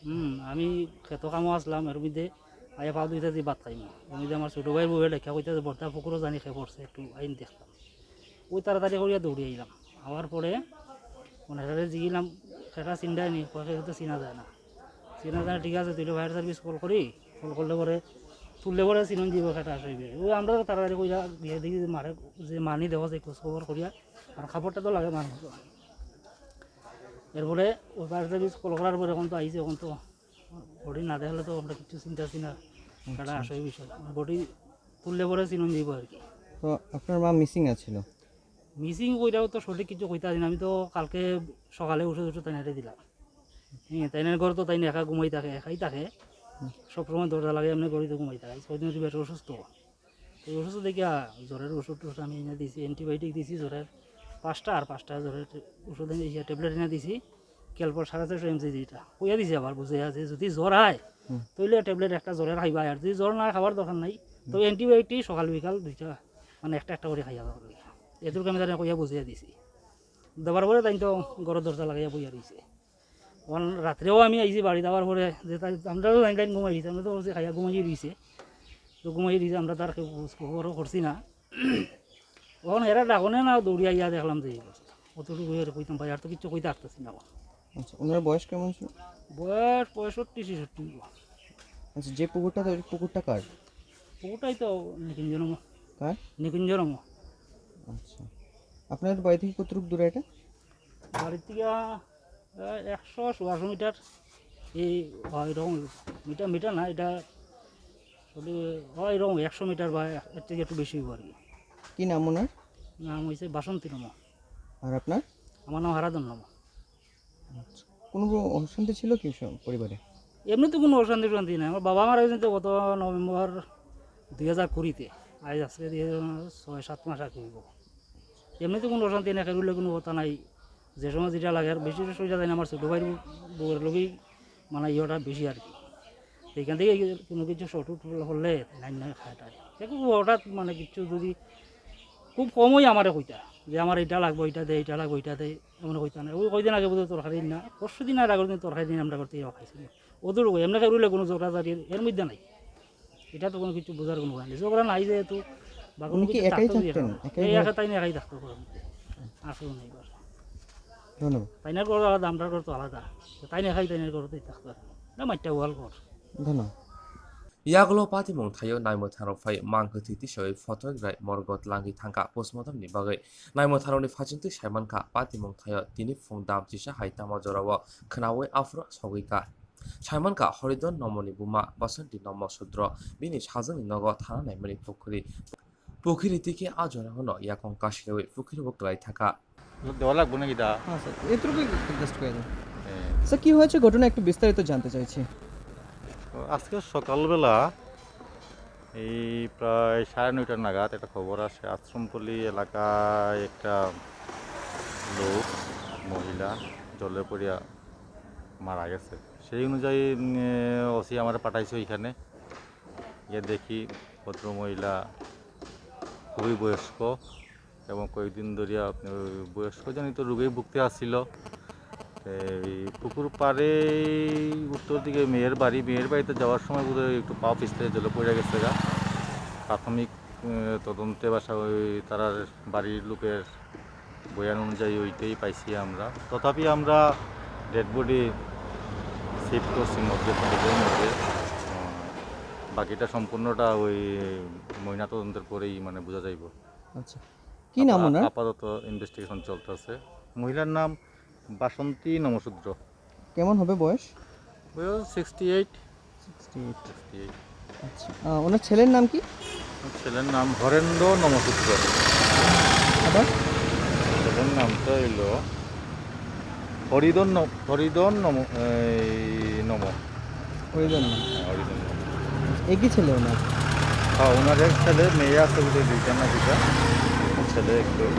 হুম, আমি খেতো কামো আসলাম, এর মধ্যে আয়া পাও দুইটা দিয়ে ভাত খাইমু। এর মধ্যে আমার ছোট ভাইর বউয়ে লেখা কইতেছে, "বর্তা পুকুরও জানি খেয়ে পড়ছে, একটু আইন দেখতাম।" ওই তাড়াতাড়ি করিয়া দৌড়ে আইলাম। আওয়ার পরে ওনারে জিগিলাম, "খেটা চিন্তায় নি?" কয়, "খেটা তো চিনা যায় না।" চিনা যায় না, ঠিক আছে, তুইলে ফায়ার সার্ভিস কল করি, কল করলে পরে, তুললে পরে চিনন দিব খেটা আসবে। ওই আমরা তো তাড়াতাড়ি কইরা গিয়ে দেখি যে মারে, যে মানি দেওয়া যায় খোঁজ খবর করিয়া, আর খাবারটা তো লাগে মানুষ। এরপরে ওই ফায়ার সার্ভিস কল করার পরে এখন তো আইছে, এখন তো বডি না দেখলে তো আমরা কিছু চিন্তা চিনা খেটা আচ্ছা। আসবে বিষয়। বডি তুললে পরে চিনন দিব আর কি। তো আপনার মা মিসিং আছিল? মিসিং কইরাও তো সঠিক কিছু কইতা পারি না। আমি তো কালকে সকালে ওষুধ ওষুধ তাই নারে দিলাম। হ্যাঁ, তাই না ঘরে তো তাই না একা ঘুমাই থাকে, একাই থাকে। হুম। সবসময় দরজা লাগে, এমনি ঘরে তো ঘুমাই থাকে। আজ কয়দিন ধরে বেশ অসুস্থ। তো অসুস্থ দেখিয়া জ্বরের ওষুধ টষুধ আমি এনে দিছি, অ্যান্টিবায়োটিক দিছি জ্বরের পাঁচটা, আর পাঁচটা জ্বরের ওষুধ এনে দিছি, ট্যাবলেট এনে দিছি। কাল পর সাড়ে চারশো এমজি যেটা কইয়া দিছি, আবার বুঝে আছে যদি জ্বর হয়, হুম। তাহলে ট্যাবলেট একটা জ্বরের খাইবা, আর যদি জ্বর না হয় খাবার দরকার নাই। তো হুম। অ্যান্টিবায়োটিক সকাল বিকাল দুইটা, মানে একটা একটা করে খাইয়া যাওয়া লাগে। এদুরকে আমি তারে কইয়া বুঝিয়ে দিছি। দেওয়ার পরে তাই তো ঘরের দরজা লাগাইয়া বইয়া রইছে। অন রাত্রেও আমি আইছি বাড়িত, আবার পরে যে তাই আমরা তো জানি তাই ঘুমাই দিছে, আমরা তো বলছি খাইয়া ঘুমাই রইছে। তো ঘুমাই রইছে, আমরা তার কেউ খোঁজ খবরও করছি না। অখন এরা ডাকনে না দৌড়িয়া আইয়া দেখলাম যে এই অবস্থা। অতটুকু আর কইতাম ভাই, আর তো কিচ্ছু কইতে পারতেছি না অখন। আচ্ছা, ওনার বয়স কেমন ছিল? বয়স পঁয়ষট্টি ছেষট্টি হইব। আচ্ছা, যে পুকুরটা, তো ওই পুকুরটা কার? পুকুরটাই তো নিকুঞ্জ রম। কার? নিকুঞ্জ রম। আচ্ছা, আপনার বাড়ি থেকে কতটুকু দূরে এটা? বাড়ি থেকে, আহ, একশো সোয়াশো মিটার। এই, হয়, এরকম মিটার, মিটার না, এটা আসলে হয় এরকম একশো মিটার বা এর থেকে একটু বেশি হইব আর কি। কি নাম ওনার? নাম হইছে বাসন্তী নম। আর আপনার? আমার নাম হারাধন নম। আচ্ছা। কোনো অশান্তি ছিল কি সব পরিবারে? এমনি তো কোনো অশান্তি টশান্তি নাই। আমার বাবা মারা গেছেন তো গত নভেম্বর দুই হাজার কুড়িতে। আজ আজকে দিয়ে ছয় সাত মাস আর কি হইব। এমনি তো কোনো অশান্তি নাই, কেউ কোনো কথা নাই। যে সময় যেটা লাগে, আর বেশি সুবিধা দেয় না, আমার ছোটো ভাইয়ের বউয়ের লোকেই মানে ইয়েটা বেশি আর কি। তো এখান থেকে কোনো কিছু শর্ট উট হলে লাইন না খায় টায়। দেখো হঠাৎ মানে কিছু যদি খুব কমই আমারে কইতা যে আমার এটা লাগবো, এটা দে, এটা লাগবো, এটা দে, এমন কইতা না। ওই কয়দিন আগে বোধহয় তরকারি না, পরশু দিন আর আগের দিন তরকারি দিন আমরা করতে খাইছি। ওদের ওই এমনি কেউ কোনো ঝগড়াঝাটি এর মধ্যে নাই। এটা তো কোনো কিছু বোঝার কোনো উপায় নেই। ঝগড়া নাই যেহেতু, বা কোনো উনি কি কিছু একাই থাকতেও দিয়ে থাকতেন? খাওয়া। একাই এই ঘর? একা তাই না, একাই থাকতো ঘরের মধ্যে। আসলে নেই ঘর। ধন্যবাদ। তাই না ঘর আলাদা, আমরা ঘর তো আলাদা। তো তাই না খাই, তাই না ঘর তো থাকতো। না, মাঠটা ওয়াল ঘর। ধন্যবাদ। Yagulo patimung thaio naimwthangrok phai mang kwthwi tisoi photo grai morgot langwi thangkha postmortem ni bagwi. Naimwthangrokni phachingtwi saimankha patimung thaio tini phung dam chisa hai tamo jorao khwnaui aphuru sogwi kha. Saimankha Horidon Nomoni buma Basanti Nomo Sudro bini sajwkni nogo thana naimani pukhuri. Pukhiri twi khe a jorao no yakung kasilaui pukhiri bo kwlai thangkha. দেওয়া লাগবো নাকি দা? হ্যাঁ স্যার, এটুকুই রিকোয়েস্ট করে দিন। হ্যাঁ। স্যার, কি হয়েছে ঘটনা একটু বিস্তারিত জানতে চাইছি। তো আজকে সকালবেলা এই প্রায় সাড়ে নয়টা নাগাদ একটা খবর আসে, আশ্রমপল্লী এলাকায় একটা লোক, মহিলা জলে পড়িয়া মারা গেছে। সেই অনুযায়ী, উম, ওসি আমারে পাঠাইছে ওইখানে। গিয়ে দেখি ভদ্রমহিলা খুবই বয়স্ক এবং কয়েকদিন ধরিয়া, আহ, বয়স্কজনিত রোগেই ভুগতে আসছিল। এই পুকুর পাড়ে উত্তর দিকে মেয়ের বাড়ি, মেয়ের বাড়িতে যাওয়ার সময় বোধহয় একটু পা পিছলে জলে পড়ে গেছে গা। প্রাথমিক, আহ, তদন্তে বা সা-, ওই তারার বাড়ির লোকের বয়ান অনুযায়ী ওইটাই পাইছি আমরা। তথাপি আমরা ডেড বডি শিফট করছি মর্গে, মর্গের মধ্যে। আহ, বাকিটা সম্পূর্ণটা ওই ময়নাতদন্তের পরেই মানে বোঝা যাইব। আচ্ছা, কি নাম আপাতত, ওনার? আপাতত ইনভেস্টিগেশন চলতেছে। মহিলার নাম বাসন্তী নমশূদ্র। কেমন হবে বয়স? বয়স sixty eight. Sixty eight. Sixty eight. আচ্ছা, আহ, ওনার ছেলের নাম কি? ছেলের নাম হরেন্দ্র নমসূত্র। আবার? ছেলের নামটা হইল হরিধন নম-, হরিধন নম-, এই নম। হরিধন নম। হ্যাঁ, হরিধন নম। একই ছেলে ওনার? হ্যাঁ, ওনার এক ছেলে, মেয়ে আছে বোধহয় দুইটা না দুইটা। ছেলে একটাই।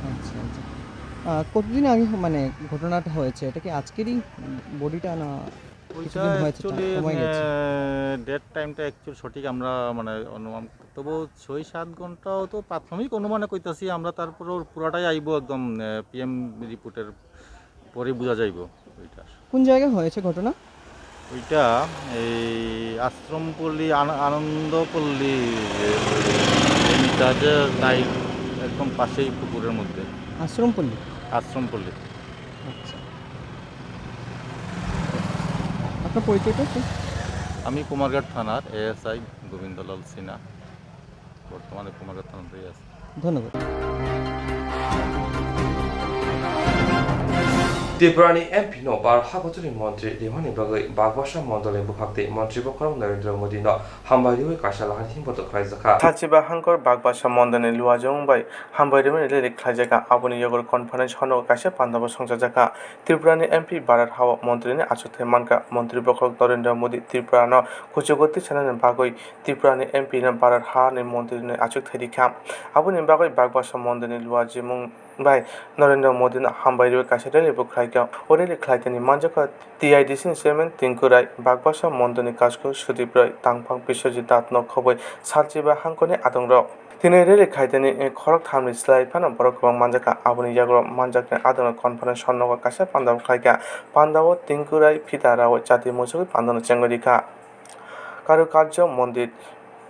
আচ্ছা, আচ্ছা। আহ, কতদিন আগে হ-, মানে ঘটনাটা হয়েছে? এটা কি আজকেরই, উম, বডিটা না ওইটা কিছুদিন হয়েছে, তা actually, কমে গেছে? আহ, ডেট টাইমটা actually সঠিক আমরা মানে অনুমান, তবু ছয় সাত ঘন্টাও তো প্রাথমিক অনুমানে কইতাছি আমরা, তারপরেও পুরাটাই আইবো একদম, আহ, পিএম রিপোর্টের পরে বোঝা যাইবো ওইটা। কোন জায়গায় হয়েছে ঘটনা? ওইটা এই আশ্রমপল্লী, আন-, আনন্দপল্লী, এই মিতাজের সাইড একদম পাশেই পুকুরের মধ্যে। আশ্রমপল্লী? আশ্রমপল্লী। আচ্ছা। আপনার পরিচয়টা কি? আমি কুমারঘাট থানার এএসআই গোবিন্দলাল সিনহা, বর্তমানে কুমারঘাট থানাতেই আছি। ধন্যবাদ। Tripura ni M P no bar ha bochorni montri rimani bagwi Bagbasa mondolni bwkhak tei montri bokhorok Narendra Modi no hambai riwi kaisa lahar himboto khlaijakha. Sachiba hangkor Bagbasa mondolni luajwng bai hambai rimani rally khlaijakha. Aboni yogor conference hall o kaisa pandabo songchajakha. Tripura ni M P Bharat ha-o montri ni achukthai mankha. Montri bokhorok Narendra Modi Tripura no kuchugo tisanani bagwi Tripura ni M P no Bharat ha ni montri ni achukthai rikha. Aboni bagwi Bagbasa mondolni luajwng bai Narendra Modi no hambai riwi kaisa rally bo khlaikha. O rally khlaitani manjakha T I D C ni chairman Tinku Rai, Bagbasa mondolni kasku Sudip Rai, tangphang Biswajit Nath no khobwi Salchiba hangkoni adongrok. Tini rally khaitani khorok thamni slai phano borok kwbang manjakha. Aboni yagulo manjaknai adongrok conference hall nogo kaisa panda bo khlaikha. Panda o Tinku Rai phita rawi chati muchugwi panda no chengwi rikha. Karukarjo Mondir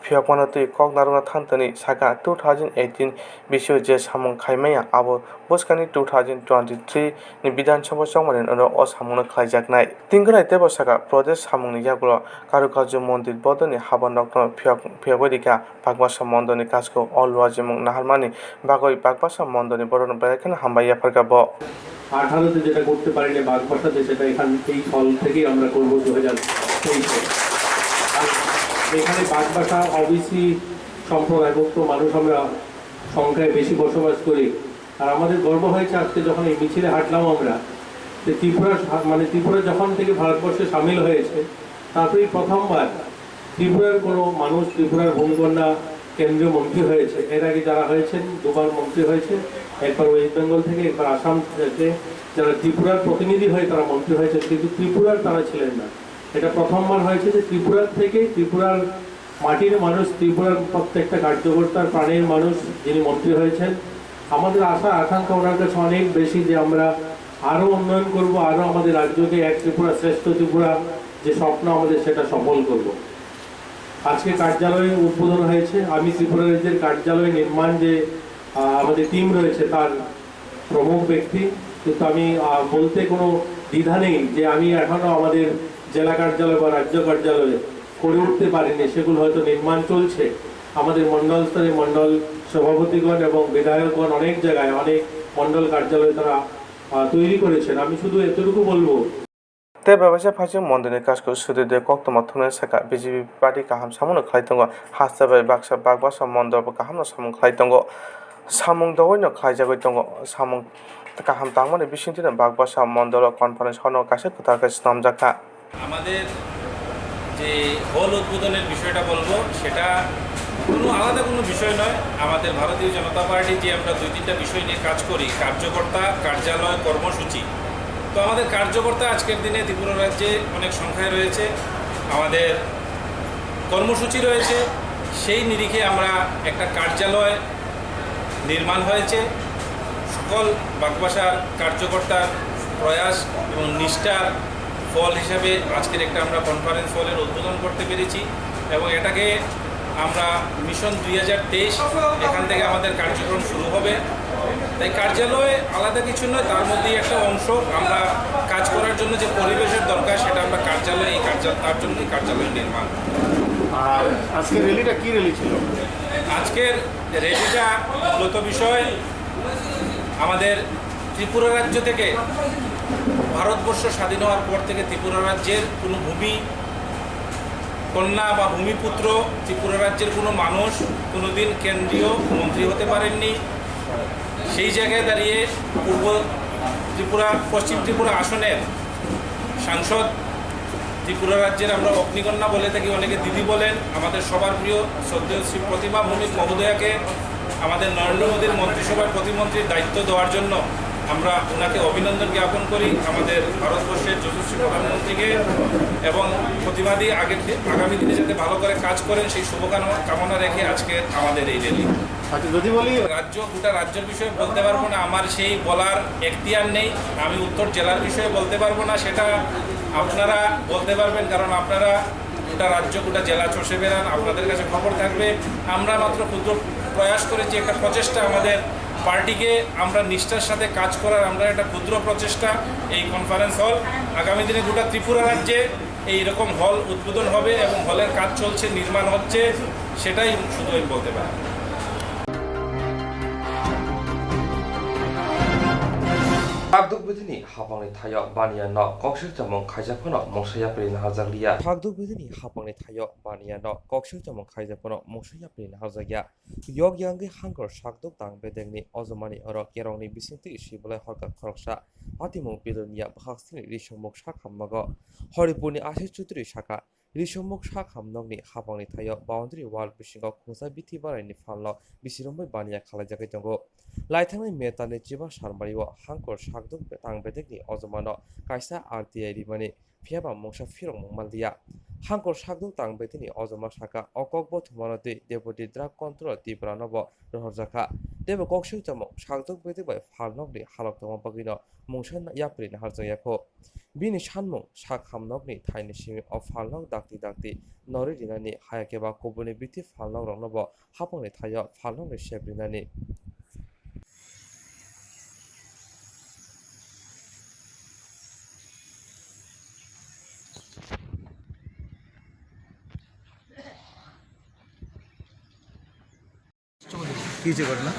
phiyokmano twi kok narwkna thantani sakha, two thousand eighteen bisio je samung khai maya, abo bwskangni two thousand twenty-three ni Bidhan Sabha chongmani ulo o samungno khlaijaknai. Tini gwnai teibo sakha, Pradesh samungni yagulo Karukarjo Mondir bodolni habanrokno phiyok-, phiyogwi rikha. Bagbasa mondolni kasku o luajwmung naharmani bagwi Bagbasa mondolni borokno belai kheno hambai yapharkha bo. আঠারোতে যেটা করতে পারিনি বাগবাসাতে, সেটা এখান, এই সাল থেকেই আমরা করবো দু হাজার তেইশে। আর এখানে বাগবাসা ওবিসি সম্প্রদায়ভুক্ত মানুষ, আমরা সংখ্যায় বেশি বসবাস করি। আর আমাদের গর্ব হয়েছে আজকে যখন এই মিছিলে হাঁটলাম আমরা, যে ত্রিপুরা সা-, মানে ত্রিপুরা যখন থেকে ভারতবর্ষে সামিল হয়েছে, তারপরেই প্রথমবার ত্রিপুরার কোনো মানুষ, ত্রিপুরার ভূমিকন্যা কেন্দ্রীয় মন্ত্রী হয়েছে। এর আগে যারা হয়েছেন, দুবার মন্ত্রী হয়েছে, একবার ওয়েস্ট বেঙ্গল থেকে, একবার আসাম থেকে। যারা ত্রিপুরার প্রতিনিধি হয়ে তারা মন্ত্রী হয়েছেন, কিন্তু ত্রিপুরার তারা ছিলেন না। এটা প্রথমবার হয়েছে যে ত্রিপুরার থেকে, ত্রিপুরার মাটির মানুষ, ত্রিপুরার প্রত্যেকটা কার্যকর্তার প্রাণের মানুষ যিনি মন্ত্রী হয়েছেন। আমাদের আশা আকাঙ্ক্ষা ওনার কাছে অনেক বেশি যে আমরা আরও উন্নয়ন করব, আরও আমাদের রাজ্যকে এক ত্রিপুরা শ্রেষ্ঠ ত্রিপুরা যে স্বপ্ন আমাদের, সেটা সফল করব। আজকে কার্যালয় উদ্বোধন হয়েছে। আমি ত্রিপুরা রাজ্যের কার্যালয় নির্মাণ যে, আহ, আমাদের টিম রয়েছে, তার প্রমুখ ব্যক্তি, কিন্তু আমি, আহ, বলতে কোনো দ্বিধা নেই যে আমি এখনো আমাদের জেলা কার্যালয় বা রাজ্য কার্যালয় করে উঠতে পারিনি, সেগুলো হয়তো নির্মাণ চলছে। আমাদের মণ্ডল স্তরে মণ্ডল সভাপতিগণ এবং বিধায়কগণ অনেক জায়গায় অনেক মণ্ডল কার্যালয় তারা, আহ, তৈরি করেছেন। আমি শুধু এতটুকু বলবো, Tei bai waisa phaising mondolni kasku Sudip de koktwma thumnai sakha, B J P party kaham samungo khlai tongo, haste bai baksa Bagbasa mondol bo kahamno samung khlai tongo. Samung dogoino khlaijagwi tongo, samung kaham tangmani bisingtwino Bagbasa mondolo conference hall-o kaisa kwtal khe swnamjakha. আমাদের যে হল উদ্বোধনের বিষয়টা বলবো, সেটা কোনো আলাদা কোনো বিষয় নয়। আমাদের ভারতীয় জনতা পার্টি যে আমরা দুই তিনটা বিষয় নিয়ে কাজ করি, কার্যকর্তা, কার্যালয়, কর্মসূচি, তো আমাদের কার্যকর্তা আজকের দিনে ত্রিপুরা রাজ্যে অনেক সংখ্যায় রয়েছে, আমাদের কর্মসূচি রয়েছে, সেই নিরিখে আমরা একটা কার্যালয় নির্মাণ হয়েছে। সকল বাগবাসার কার্যকর্তার প্রয়াস এবং নিষ্ঠার ফল হিসাবে আজকের একটা আমরা কনফারেন্স হলের উদ্বোধন করতে পেরেছি এবং এটাকে আমরা মিশন দুই হাজার তেইশ, এখান থেকে আমাদের কার্যক্রম শুরু হবে। তাই কার্যালয় আলাদা কিছু নয়, তার মধ্যেই একটা অংশ। আমরা কাজ করার জন্য যে পরিবেশের দরকার, সেটা আমরা কার্যালয়ে, এই কার্যালয়, তার জন্যই কার্যালয় নির্মাণ। আর আজকের র্যালিটা কি র্যালি ছিল? আজকের র্যালিটা মূলত বিষয় আমাদের ত্রিপুরা রাজ্য থেকে, ভারতবর্ষ স্বাধীন হওয়ার পর থেকে ত্রিপুরা রাজ্যের কোনো ভূমি কন্যা বা ভূমিপুত্র ত্রিপুরা রাজ্যের কোনো মানুষ কোনোদিন কেন্দ্রীয় মন্ত্রী হতে পারেননি। সেই জায়গায় দাঁড়িয়ে পূর্ব ত্রিপুরা, পশ্চিম ত্রিপুরা আসনের সাংসদ, ত্রিপুরা রাজ্যের আমরা অগ্নিকন্যা বলে থাকি, অনেকে দিদি বলেন, আমাদের সবার প্রিয় শ্রদ্ধেয় শ্রী প্রতিমা ভৌমিক মহোদয়াকে আমাদের নরেন্দ্র মোদীর মন্ত্রিসভার প্রতিমন্ত্রীর দায়িত্ব দেওয়ার জন্য আমরা ওনাকে অভিনন্দন জ্ঞাপন করি, আমাদের ভারতবর্ষের যশস্বী প্রধানমন্ত্রীকে। এবং প্রতিমাদি আগে, আগামী দিনে যাতে ভালো করে কাজ করেন, সেই শুভকামনা, কামনা রেখে আজকে আমাদের এই র্যালি। আচ্ছা, যদি বলি রাজ্য, গোটা রাজ্যের বিষয়ে বলতে পারবো না, আমার সেই বলার এখতিয়ার নেই। আমি উত্তর জেলার বিষয়ে বলতে পারবো না, সেটা আপনারা বলতে পারবেন, কারণ আপনারা গোটা রাজ্য, গোটা জেলা চষে বেড়ান, আপনাদের কাছে খবর থাকবে। আমরা মাত্র ক্ষুদ্র প্রয়াস করেছি, একটা প্রচেষ্টা, আমাদের পার্টিকে আমরা নিষ্ঠার সাথে কাজ করার আমরা একটা ক্ষুদ্র প্রচেষ্টা। এই কনফারেন্স হল আগামী দিনে গোটা ত্রিপুরা রাজ্যে এইরকম হল উদ্বোধন হবে এবং হলের কাজ চলছে, নির্মাণ হচ্ছে, সেটাই শুধু আমি বলতে পারি। Khakduk bwthwini hapangni thaio baniya no koksil chamung khaijak phano mungsa yapri naharjak liya. Khakduk bwthwini hapangni thaio baniya no koksil chamung khaijak phano mungsa yapri naharjak ya. Yok yangwi hangkor sakduk tang bedekni ojomani oro kerongni bisingtwi sibolai horka khoroksa atimung Pilonia bwkhak sini risongmuk sak hambago. Horipurni Ashish Chaudhary saka, risongmuk sak hamnokni hapangni thaio boundary wall bisingo khungsa bithi baraini phalno bisirumwi baniya khalaijagwi tongo. Laithangnai May talni chiba salmario hangkor sakduk tang bedekni ojomano kaisa R T I rimani, phiyaba mungsa phirokmung manliya. Hangkor sakduk tang bedekni ojoma saka, o kokbo thumano twi Deputy Drug Controller Tripura nobo rohorjakha. Teibo koksui chamung sakduk bedek bai phalnokni halok tongma bagwino mungsa yapri naharjakya kho. Bini sanmung sak hamnokni thaini simi o phalnok dakti dakti norwi rinani, hayakhe ba kubuni bithi phalnokroknobo hapangni thaio phalnokni sep rinani. কি হয়েছে ঘটনা?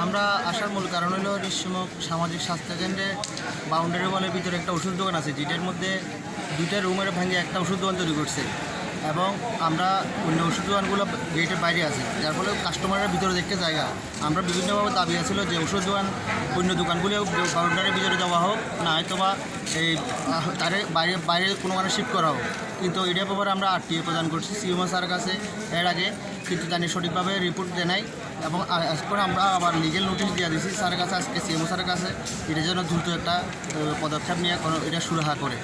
আমরা আসার মূল কারণ হলো ঋষিমুখ সামাজিক স্বাস্থ্য কেন্দ্রে বাউন্ডারি ওয়ালের ভিতরে একটা ওষুধ দোকান আছে, যেটার মধ্যে দুইটা রুমের ভেঙে একটা ওষুধ দোকান তৈরি করছে এবং আমরা অন্য ওষুধ দোকানগুলো গেটের বাইরে আছে, যার ফলে কাস্টমাররা ভিতরে দেখতে জায়গা। আমরা বিভিন্নভাবে দাবি আছিল যে ওষুধ দোকান অন্য দোকানগুলো বাউন্ডারির ভিতরে দেওয়া হোক, না হয়তো বা এই, আহ, তারে বাইরে, বাইরে কোনো মানে শিফট করা হোক। কিন্তু এটার ব্যাপারে আমরা আরটিআই প্রদান করছি সিএমও স্যার কাছে এর আগে, কিন্তু তানি সঠিকভাবে রিপোর্ট দেয় নাই। এবং আ-, এখন আমরা আবার লিগ্যাল নোটিশ দিয়ে দিছি স্যারের কাছে, আজকে সিএমও স্যারের কাছে, এটা যেন দ্রুত একটা, আহ, পদক্ষেপ নিয়ে কোনো এটা সুরাহা করে।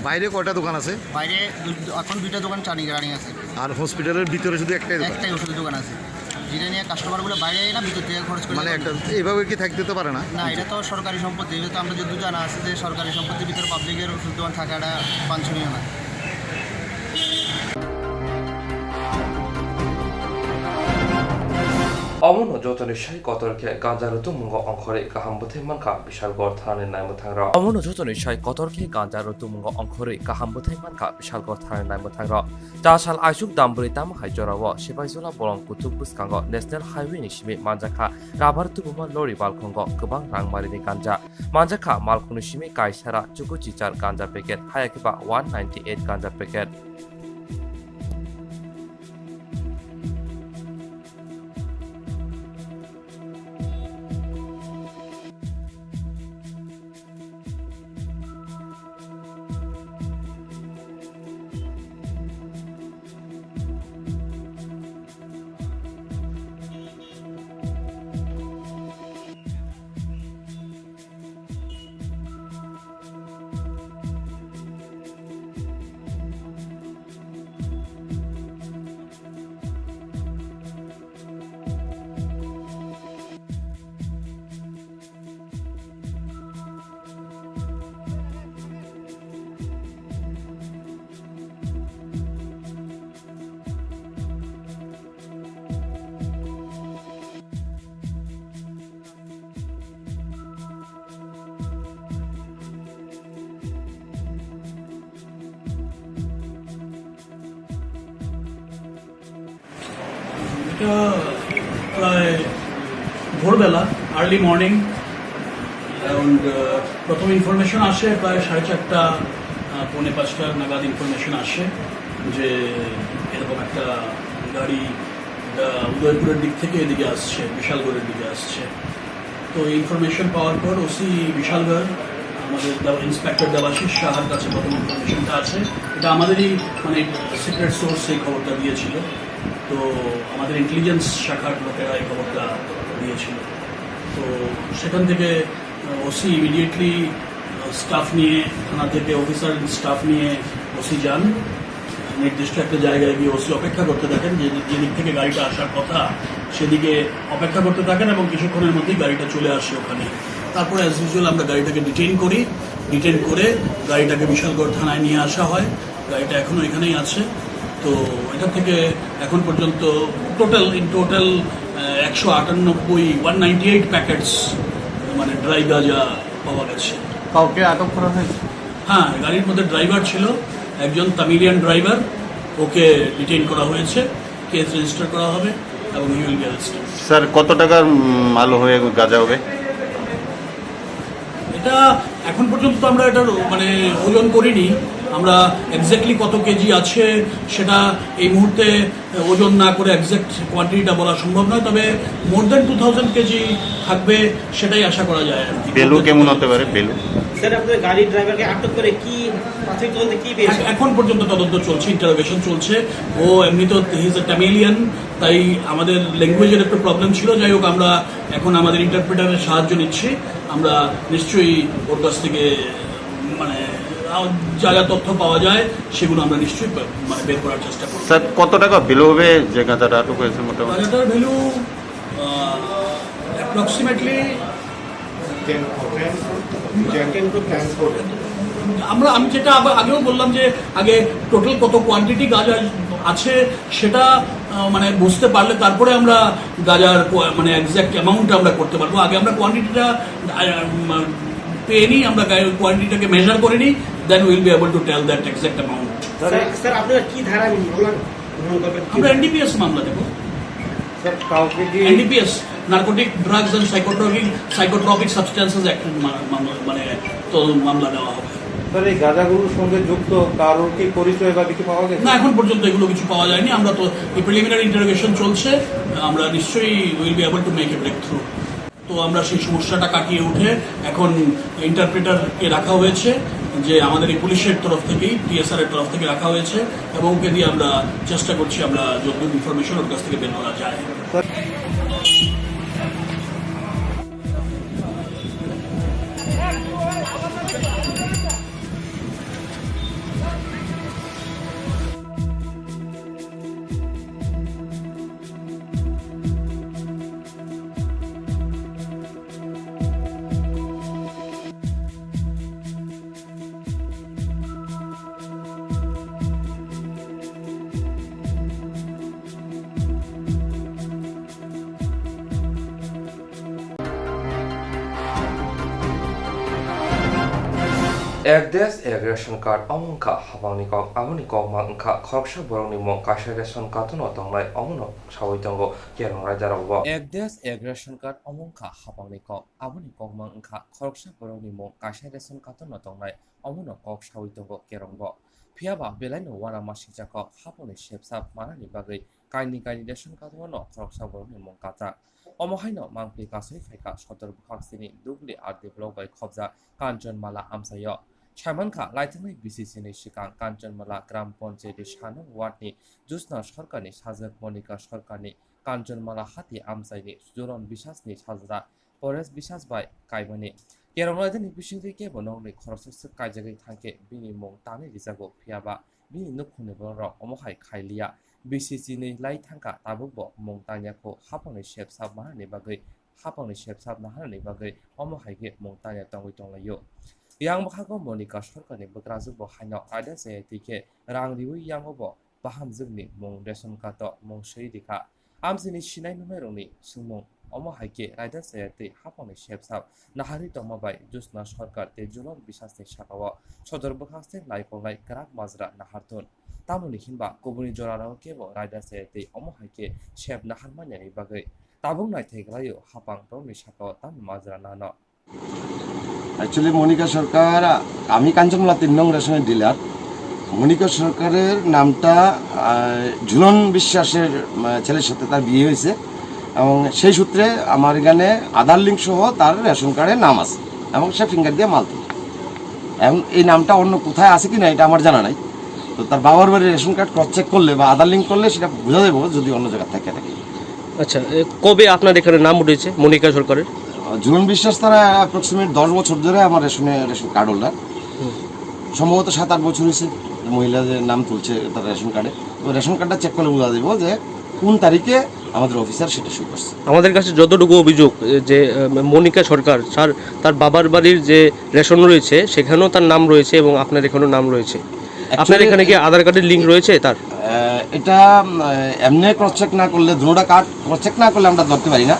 বাইরে কয়টা দোকান আছে? বাইরে দু-, এখন দুইটা দোকান রানিং, রানিং আছে। আর হসপিটালের ভিতরে শুধু একটাই দোকান? একটাই ওষুধের দোকান আছে, যেটা নিয়ে কাস্টমারগুলো বাইরে না ভিতর থেকে খরচ করে মানে দোকানে। একটা এইভাবে কি থাকতে তো পারে না? না, এটা তো সরকারি সম্পত্তি, এটা তো আমরা যতদূর জানা আছে যে সরকারি সম্পত্তির ভিতরে পাবলিকের ওষুধ দোকান থাকাটা বাঞ্ছনীয় না। Omono jotoni sai kotor khe ganja rwtwmwngo ongkhorwi kaham bwthai mankha Bishalgarh thanani naimwthangrok. Omono jotoni sai kotor khe ganja rwtwmwngo ongkhorwi kaham bwthai mankha Bishalgarh thanani naimwthangrok. Chasal aisuk dambwrwi tamo hai jorao Sipaijala bolong kuchuk bwskango National Highway ni simi manjakha rubber tubuma lorry balkhongo kwbang rangmarini ganja. Manjakha malkhungni simi kaisara chuku chichar ganja packet, hayakhe ba one ninety eight ganja packet. এটা প্রায় ভোরবেলা, early morning, around, আহ, প্রথম ইনফরমেশন আসে প্রায় সাড়ে চারটা, আহ, পৌনে পাঁচটা নাগাদ ইনফরমেশন আসে। যে এরকম একটা গাড়ি, আহ, উদয়পুরের দিক থেকে এদিকে আসছে, বিশালগড়ের দিকে আসছে। তো এই ইনফরমেশন পাওয়ার পর ওসি বিশালগড়, আমাদের দে-, ইন্সপেক্টর দেবাশিস সাহার কাছে প্রথম ইনফরমেশনটা আছে। এটা আমাদেরই, মানে, সিক্রেট সোর্স এই খবরটা দিয়েছিল। তো আমাদের ইন্টেলিজেন্স শাখার লোকেরা এই খবরটা দিয়েছিল। তো সেখান থেকে, আহ, ওসি ইমিডিয়েটলি, আহ, স্টাফ নিয়ে, থানা থেকে অফিসার স্টাফ নিয়ে ওসি যান। নির্দিষ্ট একটা জায়গায় গিয়ে ওসি অপেক্ষা করতে থাকেন, যে, যেদিক থেকে গাড়িটা আসার কথা, সেদিকে অপেক্ষা করতে থাকেন এবং কিছুক্ষণের মধ্যেই গাড়িটা চলে আসে ওখানে। তারপরে, অ্যাজ ইউজুয়াল, আমরা গাড়িটাকে ডিটেইন করি। ডিটেইন করে গাড়িটাকে বিশালগড় থানায় নিয়ে আসা হয়। গাড়িটা এখনও এখানেই আছে। তো এটা থেকে এখন পর্যন্ত টোটাল, ইন টোটাল, আহ, একশো আটানব্বই, ওয়ান নাইনটি এইট প্যাকেটস, মানে, ড্রাই গাঁজা পাওয়া গেছে। কাউকে আটক করা হয়েছে? হ্যাঁ, গাড়ির মধ্যে ড্রাইভার ছিল, একজন তামিলিয়ান ড্রাইভার, ওকে ডিটেইন করা হয়েছে, কেস রেজিস্টার করা হবে এবং he will be arrested. Sir, কত টাকার, উম, মাল হয়ে গাঁজা হবে? এটা এখন পর্যন্ত তো আমরা এটার, মানে, ওজন করিনি। আমরা এক্স্যাক্টলি কত কেজি আছে সেটা এই মুহূর্তে ওজন না করে এক্স্যাক্ট কোয়ান্টিটিটা বলা সম্ভব নয়, তবে more than two thousand kg থাকবে, সেটাই আশা করা যায় আর কি। ভ্যালু কেমন হতে পারে, ভ্যালু? স্যার, আপনার গাড়ির ড্রাইভারকে আটক করে কি প্রাথমিক তদন্তে কি পেয়েছেন? এখ-, এখন পর্যন্ত তদন্ত চলছে, ইন্টারোগেশন চলছে। ও এমনি তো হি ইজ এ ট্যামিলিয়ান, তাই আমাদের ল্যাঙ্গুয়েজের একটু প্রবলেম ছিল। যাই হোক, আমরা এখন আমাদের ইন্টারপ্রিটারের সাহায্য নিচ্ছি। আমরা নিশ্চয়ই ওর কাছ থেকে, মানে, আ, যা যা তথ্য পাওয়া যায়, সেগুলো আমরা নিশ্চয়ই বে-, মানে, বের করার চেষ্টা করব। স্যার, কত টাকা ভ্যালু হবে যে গাঁজাটা আটক হয়েছে মোটামুটি? গাঁজাটার value, ah, approximately ten, ten, ten, ten. আমরা, আমি যেটা আবার আগেও বললাম যে আগে টোটাল কত কোয়ান্টিটি গাঁজা আছে সেটা, আহ, মানে, বুঝতে পারলে তারপরে আমরা গাঁজার কোয়া-, মানে, এক্স্যাক্ট অ্যামাউন্টটা আমরা করতে পারবো। আগে আমরা কোয়ান্টিটিটা, আহ, উম, পেয়ে নিই, আমরা গাড়ির কোয়ান্টিটিটাকে মেজার করে নিই, then we will be able to tell that exact amount. Sir, sir, আপনারা কি ধারা মামলা গ্রহণ করবেন? আমরা এনডিপিএস মামলা দেবো। স্যার, কাউকে কি NDPS, narcotic drugs and psychotropic, psychotropic substances act মা-, মামলা, মানে, তো মামলা দেওয়া হবে। স্যার, এই গাঁজাগুলোর সঙ্গে যুক্ত কারোর কি পরিচয় বা কিছু পাওয়া গেছে? না, এখন পর্যন্ত এগুলো কিছু পাওয়া যায়নি। আমরা তো এই প্রিলিমিনারি ইন্টারোগেশন চলছে, আমরা নিশ্চয়ই will be able to make a breakthrough. তো আমরা সেই সমস্যাটা কাটিয়ে উঠে এখন ইন্টারপ্রিটারকে রাখা হয়েছে, যে আমাদের এই পুলিশের তরফ থেকেই, টিএসআর এর তরফ থেকে রাখা হয়েছে, এবং ওকে দিয়ে আমরা চেষ্টা করছি আমরা যতদূর ইনফরমেশন ওর কাছ থেকে বের করা যায়। Ek desh ek ration card omo wngkha hapangni kok, aboni kokma wngkha khoroksa borokni mung kaisa ration card-o tongnai, omono saui tongo kerong raida rokbo. Ek desh ek ration card omo wngkha hapangni kok, aboni kokma wngkha khoroksa borokni mung kaisa ration card-o tongnai, omono kok saui tongo kerongbo. Phiyaba belaino uanamasingcha kok hapangni sepsap manani bagwi kaini kaini ration card-o no khoroksa borokni mung kachak. Omo haino mangpli kasui phaikha Sodor bwkhaksini Dugli R D block bai khobjak Kanchanmala amchaio. Saimankha, laithangnai B C C ni swkang Kanchanmala Gram Panchayati sanung ward ni Jyotsna Sarkar ni sajwk Monika Sarkar ni Kanchanmala hati amchaini Juron Biswas ni sajwra Paresh Biswas bai kaimani. Kerong laitani bisingtwi kebo nokni khoroksa swk kaijagwi thangkhe bini mung tanwi rijago, phiyaba bini nukhungni bororok omo hai khai liya. B C C ni lai thangkha, tabukbo mung tangya kho, hapangni sepsap maharni bagwi, hapangni sepsap naharni bagwi omo hai khe mung tangya tongwi tonglaio. Yang bwkhago Monika Sarkarni bwkrajwkbo haino raida chaya twi khe rang riwi yango bo bahamjwkni mung ration card-o mung swi rikha. Amchaini sinai nuknairokni swngmung, omo hai khe raida chaya twi hapangni sepsap naharwi tongma bai Jyotsna Sarkar tei Juron Biswasni sakao Sodor bwkhaksni laikolnai kwrak majra nahar thun. Tamoni hinba kubuni jorao kebo raida chaya twi omo hai khe sep nahar manyani bagwi tabuk naithai klaio hapang borokni sakao tamo majra nano. Actually, Monika Sarkar, kami Kanchanmala tin nong ration dealer. Monika সরকারের নামটা, আহ, ঝুলন বিশ্বাসের, আহ, ছেলের সাথে তার বিয়ে হয়েছে এবং সেই সূত্রে আমার এখানে আধার লিঙ্ক সহ তার রেশন কার্ডে নাম আছে এবং সে ফিঙ্গার দিয়ে মাল তোলে। এখন এই নামটা অন্য কোথায় আছে কি না, এটা আমার জানা নাই। তো তার বাবার বাড়ির রেশন কার্ড ক্রস চেক করলে বা আধার লিঙ্ক করলে সেটা বোঝা যাবে যদি অন্য জায়গা থেকে থাকে। আচ্ছা, এ, কবে আপনার এখানে নাম উঠেছে মনিকা সরকারের? আহ, ঝুলন বিশ্বাস তারা অ্যাপ্রক্সিমেট দশ বছর ধরে আমার রেশনে, রেশন কার্ড হোল্ডার। হুম। সম্ভবত সাত আট বছর হয়েছে মহিলা যে নাম তুলছে তার রেশন কার্ডে। তো রেশন কার্ডটা চেক করলে বোঝা যাবে যে কোন তারিখে আমাদের অফিসার সেটা সই করছে। আমাদের কাছে যতটুকু অভিযোগ, এ, যে, এ, মনিকা সরকার স্যার, তার বাবার বাড়ির যে রেশন রয়েছে সেখানেও তার নাম রয়েছে এবং আপনার এখানেও নাম রয়েছে। আপনার actually এখানে কি আধার কার্ডের লিঙ্ক রয়েছে তার? আহ, এটা, উম, এমনি ক্রস চেক না করলে, দুটোটা কার্ড ক্রস চেক না করলে আমরা ধরতে পারি না।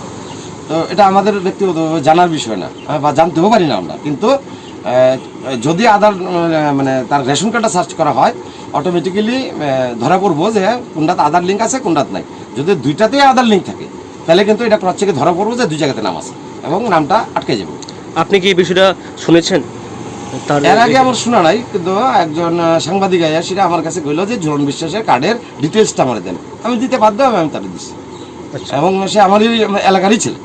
তো এটা আমাদের ব্যক্তিগতভাবে জানার বিষয় না, আহ, বা জানতেও পারি না আমরা। কিন্তু, আহ, যদি আধার, আহ, মানে তার রেশন কার্ডটা সার্চ করা হয়, অটোমেটিক্যালি, আহ, ধরা পড়বো যে কোনটাতে আধার লিঙ্ক আছে, কোনটাতে নাই। যদি দুইটাতেই আধার লিঙ্ক থাকে, তাহলে কিন্তু এটা ক্রস চেকে ধরা পড়বো যে দুই জায়গাতে নাম আছে এবং নামটা আটকে যাবে। আপনি কি এই বিষয়টা শুনেছেন? তার এর আগে এই আমার শোনা নাই, কিন্তু একজন, আহ, সাংবাদিক আইয়া সেটা আমার কাছে কইলো যে ঝুলন বিশ্বাসের কার্ডের ডিটেলসটা আমার দেন। আমি দিতে বাধ্য, আমি, আমি তারে দিছি। আচ্ছা। এবং সে আমারই এলাকারই ছেলে।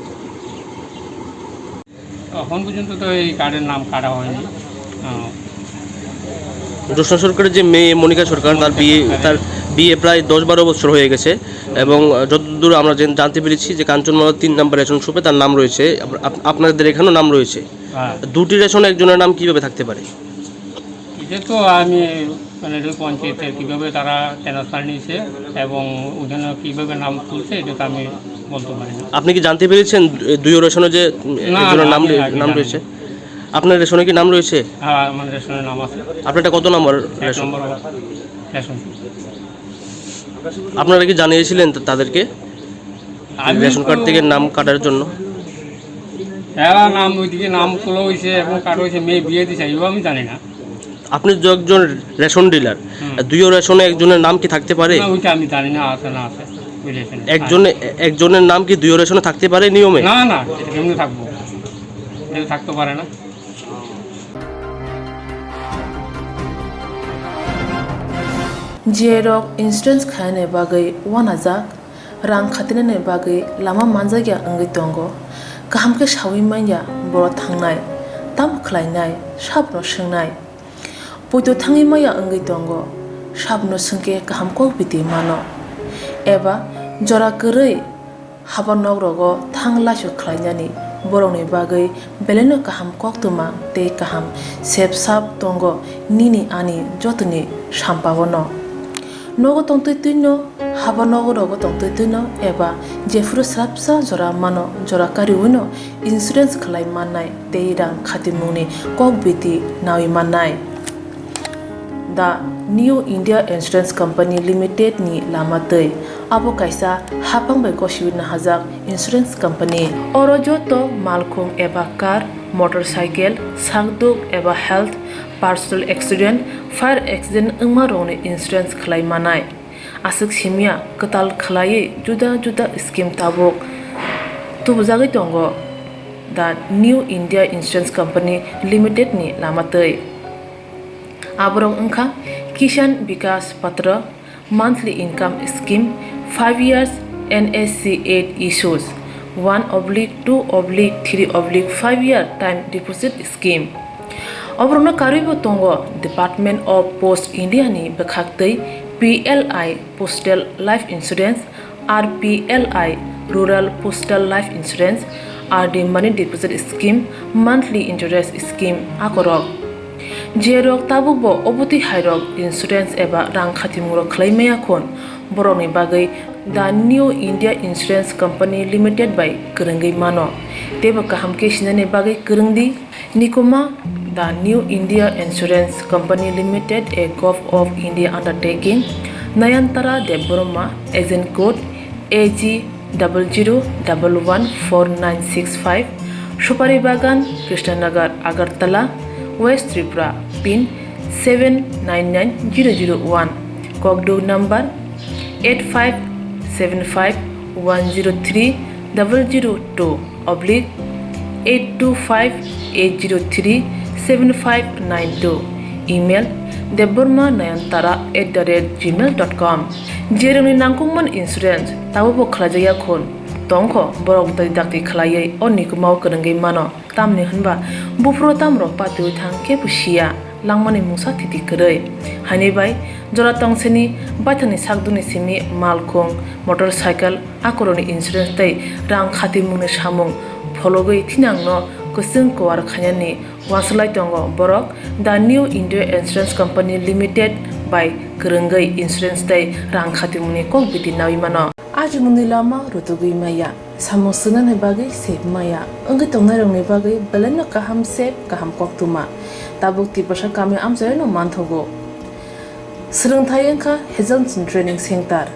এখন পর্যন্ত তো এই কার্ডের নাম কাটা হয়নি। আহ, জ্যোৎস্না সরকারের যে মেয়ে মনিকা সরকার, তার বিয়ে, তার বিয়ে প্রায় দশ বারো বছর হয়ে গেছে এবং, আহ, যতদূর আমরা জেন-, জানতে পেরেছি যে কাঞ্চনমালা তিন নম্বর রেশন শপে তার নাম রয়েছে, আপ-, আপ-, আপনাদের এখানেও নাম রয়েছে। হ্যাঁ। দুটি রেশনে একজনের নাম কিভাবে থাকতে পারে? এটা তো আমি, মানে, এটা পঞ্চায়েতের কিভাবে তারা ট্রান্সফার নিয়েছে এবং ওখানে কিভাবে নাম তুলছে, এটা তো আমি বলতে পারি না। আপনি কি জানতে পেরেছেন, এ, দুইও রেশনে যে, উম, না, একজনের না, নাম আমি রে-, আগে নাম জানি রয়েছে? না। আপনার রেশনে কি নাম রয়েছে? হ্যাঁ, আমার রেশনের নাম আছে। আপনারটা কত নম্বর এক রেশন? নম্বর রেশন। আপনারা কি জানিয়েছিলেন তা-, তাদেরকে আমি রেশন কার্ড তো থেকে নাম কাটার জন্য? এরা নাম ওইদিকে নাম তোলা হয়েছে এবং কাটা হয়েছে, মেয়ে বিয়ে দিছে, এগুলো আমি জানি না। আপনি তো একজন রেশন ডিলার, হুম। দুইও রেশনে একজনের নাম কি থাকতে পারে? না, ওইটা আমি জানি না, আছে না আছে, ওই রেশনে। একজনে, একজনের নাম কি দুইও রেশনে থাকতে পারে নিয়মে? না, না, এটা কেমনে থাকবো? এটা থাকতে পারে না। J rok insurance khainani bagwi uanajak, rang khatinani bagwi lama manjakya wngwi tongo. Kaham khe saui manya borok thangnai, tamo khlainai, sabono swngnai. Poito thangwi maya wngwi tongo, sabono swngkhe kaham kok biti mano. Eba jora kwrwi haba nok rogo thang laisu khlainani borokni bagwi belaino kaham koktwma tei kaham sep sap tongo nini ani jotoni sampao no. Nogo tongtwi twino, haba nogo rogo tongtwi twino eba jephuru swrapsa jora mano, jora kariwino insurance khlai mannai tei rang khatimungni kok biti naui mannai. The New India Insurance Company Limited ni lama twi abo kaisa hapang bai gosiwi nahajak insurance company. Oro joto malkhung eba car, motorcycle, sakduk eba health, personal accident, fire accident wngma rokni insurance khlai manai. Aswk simya kwtal khlaiwi juda juda scheme tabuk tubujagwi tongo the New India Insurance Company Limited ni lama twi. Aborok wngkha Kisan Vikas Patra, monthly income scheme, five years N S C eight issues, one oblique two oblique three oblique five year time deposit scheme. Oborokno karwibo tongo Department of Post India ni bwkhaktwi P L I Postal Life Insurance, R P L I Rural Postal Life Insurance, R D Money Deposit Scheme, Monthly Interest Scheme akorok. Jerok tabukbo obotwi hairok insurance eba rang khatimung rok khlai maya khun, borokni bagwi The New India Insurance Company Limited bai kwrwngwi mano. Teibo kaham khe sinani bagwi kwrwng di. Nikoma, The New India Insurance Company Limited, a Govt of India undertaking, Nayantara Debbarma, agent code A G double zero double one four nine six five, Supari Bagan, Krishnanagar, Agartala, West Tripura, pin seven nine nine zero zero one, Kokduk number eight five seven five one zero three double zero two oblique eight two five eight zero three seven five nine two. Email: debbarma nayantara at the rate gmail dot com. Jerwngni nangkukmani insurance tabukbo khlaijakya khun tongkho, borok dakti dakti khlaiwi o nikumao kwrwngwi mano. Tamni hwnba buphuru tamrok patiwi thang kebo siya, langmani mungsa thiti kwrwi. Haini bai jora tongseni baithangni sakdukni simi malkhung, motorcycle, akorokni insurance tei rang khatimungni samung phologwi thinangno kwchwng kuar khainani uansukhlai tongo borok. The New India Insurance Company Limited bai kwrwngwi insurance tei rang khatimungni kok biti naui mano. Ajimungni lama rutugwi maya, samung swngnani bagwi sep maya, wngwi tongnairokni bagwi belaino kaham sep, kaham koktwma. Tabuk Tiprasa kami amchaino manthogo. Swrwngthai wngkha Hazelson Training Center,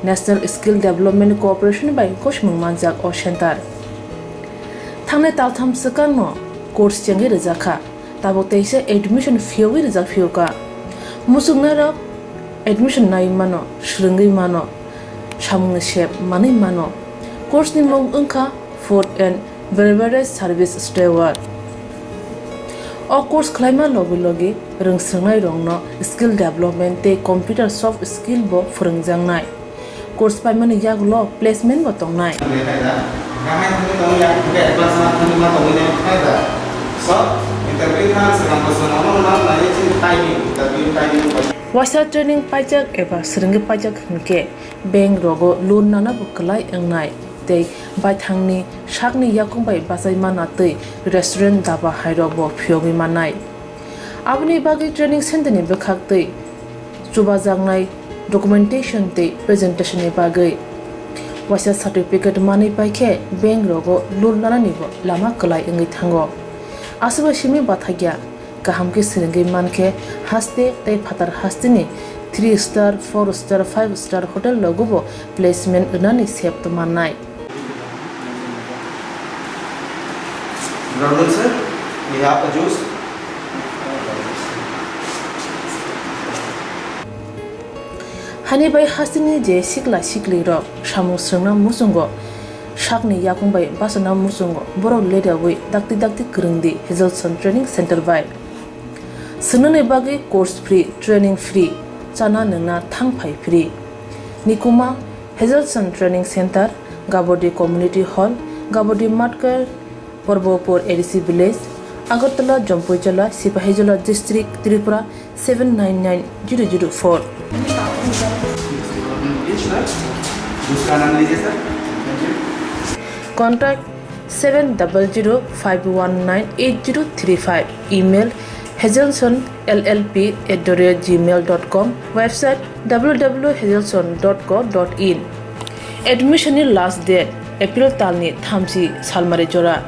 National Skill Development Corporation bai gosimung manjak o center. Thangnai taltham swkangno course chengwi rwjakha. Tabuk teisa admission phiyogwi rijak phiyokha. Muchungnairok admission naiwi mano, swrwngwi mano, samungni sep manwi mano. Course ni mung wngkha Food and Beverage Service Steward. O course khlaima logi logi rwngswrwngnairokno skill development tei computer soft skill bo phwrwngjaknai. Course paimani yagulo placement bo tongnai. Waisa training paijak eba swrwngwi paijak hinkhe bank rogo loan nana bo kwlai wngnai tei baithangni sakni yakung bai bachai mana tei restaurant, daba hairok bo phiyogwi mannai. Aboni bagwi training center ni bwkhak tei chubajaknai documentation tei presentation ni bagwi waisa certificate manwi paikhe bank rogo loan nanani bo lama kwlai wngwi thango. Aswkbai simi bathakya, kaham khe swrwngwi mankhe haste tei phatar hasteni three star, four star, five star hotel rogo bo placement rwnani sep mannai. Brother sir, we have a juice. Hani bai hasteni je sikla sikli rok samung swrwngna muchungo, sakni yakung bai bachana muchungo, borok leriawi dakti dakti kwrwngdi Hazelson Training Center bai. Swrwngnani bagwi course free, training free, chana nwngna thang phai free. Nikuma, Hazelson Training Center, Gabodi Community Hall, Gabodi Matkar, Porbopur A D C Village, Agartala, Jampuijala, Sipahijola District, Tripura seven nine nine zero zero four. दूसरा नाम लीजिए sir. Contact seven double zero five one nine eight zero three five. Email: hazelson L L P at the rate gmail dot com. Website: W W W hazelson dot co dot in. Admission ni last date April talni thamchi salmari jora.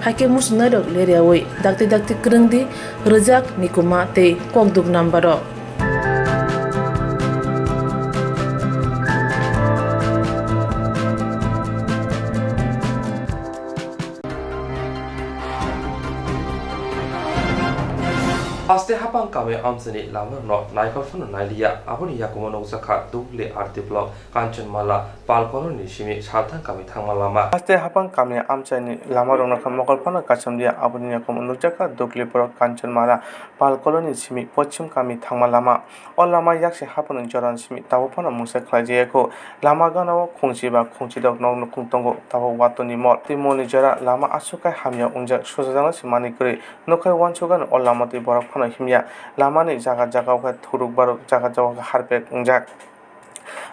Haikhe muchungnairok leriawi dakti dakti kwrwngdi, rwjak, nikuma tei kokduk number o. Haste haphang kami amchaini lamarokno naikhol phano nailiya, aboni yakumo nukjakha Dugli R D block Kanchanmala Pal Colony ni simi Salthang kami thangma lama. Haste haphang kami amchaini lamarokno kha mokol phano kaichomliya, aboni yakumo nukjakha Dugli block Kanchanmala Pal Colony ni simi Pochim kami thangma lama. O lama yakse haphangni jorani simi tabuk phano mungsa khlaijak yakho. Lama gana o khungchi ba khungchirok nok nukhung tongo, tabuk watoni mol. Tei mol ni jora lama aswk khe hamya wngjak, suchajakna se manwi kwrwi. Nokhai uansukgani o lama twi borok phano himya. Lamani jaga jaga o khe thuruk baruk, jaga jaga o khe harpek wngjak.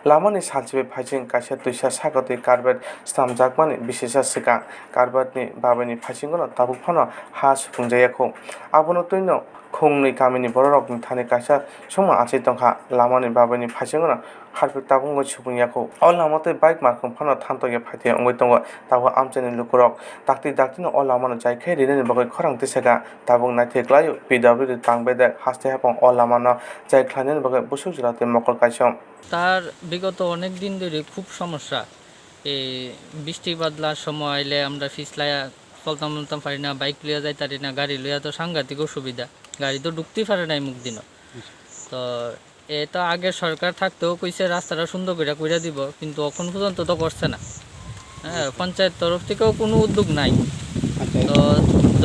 Lamani salchibai phaising kaisa twisa saka twi carpet swnamjakmani bisisa swkang. Carpetni babaini phaisingono tabuk phano ha supungjak yakho. Abono twino khungnwi kamini bororokni thani kaisa songma achai tongkha. Lamani babaini phaisingono harpik tabuk wngwi supung yakho. O lama tei bike markhung phano thantok ya phaitya wngwi tongo. Tabuk amchaini lukurok dakti daktino o lamano jai khe rinani bagwi khorang tisaka. Tabuk naithai klaio P W D tang bedek haste haphang o lamano jai khlainani bagwi busuk jora tei mokol kaichom. তার বিগত অনেক দিন ধরে খুব সমস্যা। এই বৃষ্টি বাদলার সময় আইলে আমরা পিছলা চলতাম চলতাম পারি না, বাইক লইয়া যাইতারি না, গাড়ি লইয়া তো সাংঘাতিক অসুবিধা, গাড়ি তো ঢুকতেই পারে না এই মুখ দিনও। তো এ তো আগে সরকার থাকতেও কইছে রাস্তাটা সুন্দর কইরা কইরা দিব, কিন্তু এখন পর্যন্ত তো করছে না। হ্যাঁ, পঞ্চায়েত তরফ থেকেও কোনো উদ্যোগ নাই। আচ্ছা। তো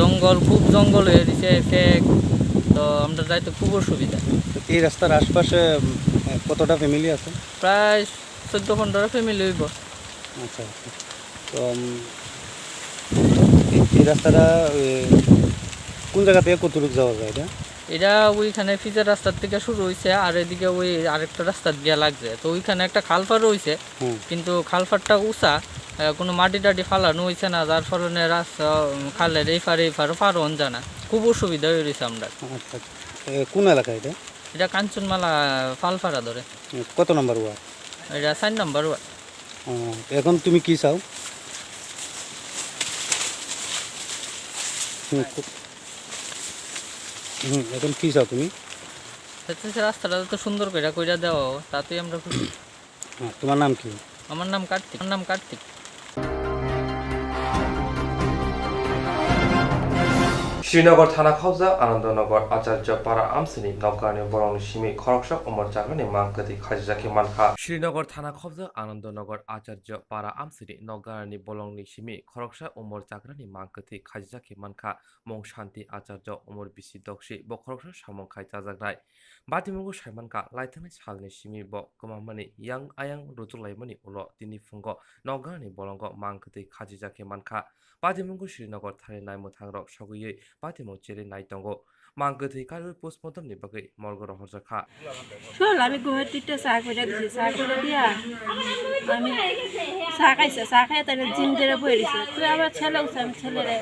জঙ্গল, খুব জঙ্গল হয়ে দিছে, ফেক তো আমরা যাইতে খুব অসুবিধা। তো এই রাস্তার আশপাশে, উম, কতটা ফ্যামিলি আছে? প্রায় চোদ্দ পনেরো ফ্যামিলি হইব। আচ্ছা, আচ্ছা। তো, উম, এই, এই রাস্তাটা, এ, কোন জায়গা থেকে কতটুকু যাওয়া যায় এটা? এটা ওইখানে পিচের রাস্তার থেকে শুরু হইছে, আর এদিকে ওই আরেকটা রাস্তা দিয়ে লাগছে। তো ওইখানে একটা খালফা রয়েছে, হুম। কিন্তু খালফারটা উঁচা, আহ, কোনো মাটি টাটি ফালানো হইছে না, যার ফলে রাস্তা, উম, খালের এই পারে এই পারে পার হন যায় না। খুব অসুবিধা হয়ে রয়েছে আমরা। আচ্ছা, আচ্ছা। এ, কোন এলাকা এটা? এটা কাঞ্চনমালা পালপাড়া ধরে। হুম, কত নম্বর ওয়ার্ড? এটা চার নম্বর ওয়ার্ড। ও, এখন তুমি কি চাও? হুম, কো-, হুম, এখন কি চাও তুমি? হচ্ছে সে রাস্তাটা তো সুন্দর করে কইরা দেওয়া হোক, তাতেই আমরা খুশি। হ্যাঁ, তোমার নাম কি? আমার নাম কার্তিক। আমার নাম Kartik. Srinagar thana khobjak Anandonagar Acharya Para amsini nokgarni bolongni simi khoroksa umor chakrani mang kwtwi khajijak khe mankha. Srinagar thana khobjak Anandonagar Acharya Para amsini nokgarni bolongni simi khoroksa umor chakrani mang kwtwi khajijak khe mankha. Mung Shanti Acharya umor bisi doksi, bo khoroksa samung khai chajaknai. Batimungo saimankha, laithangnai salni simi bo kwmamani yang ayang rutulaimani ulo tini phungo nokgarni bolongo mang kwtwi khajijak khe mankha. Batimungo Srinagar thani naimwthangrok sogwiwi batimung cherwi nai tongo. Mang kwtwi karwi postmortemni bagwi morgo rohorjakha. শোন, আমি গুয়াহাটিতে চা করে দিছি, চা করে দিয়া আমি চা খাইছে, চা খাই তাহলে জিম ধরে বয়ে দিছে। তুই আমার ছেলে উঠছে, আমি ছেলেরে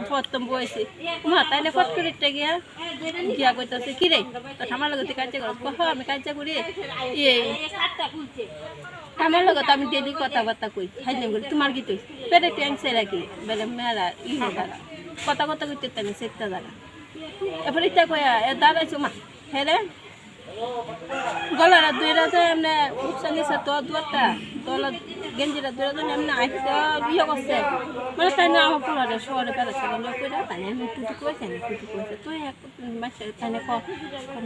প্রথম বয়েছি। মা, তাহলে ফট করে গিয়া গিয়া কইতাছে, "কি রে, তোর ঠামার লগে তুই কাজিয়া করস?" কয়, "হ, আমি কাজিয়া করি।" এই ঠামার লগে তো আমি ডেইলি কথাবার্তা কই, হাই না করি, "তোমার কি তুই পেটে ট্যাংসে রাখি?" বলে, "মেলা ই হয়ে দাঁড়া, কথা কথা কইতে তেমন শিখতে দাঁড়া।" এরপরে ইটা কয়া, এ দাঁড়াইছো মা, হ্যাঁ রে, গলাটা দুইটা তো এমনি উচ্চ নিচে তো দুয়ারটা, তলা গেঞ্জিটা দুইটা তো এমনি আইতে ইয়ে করছে। মানে তাই না আমার পোলারে শহরে বেড়াতে গেলে কইরা, তাই আমি টুটু কইছে না, টুটু কইছে। তো এক মাসে তাই না ক-,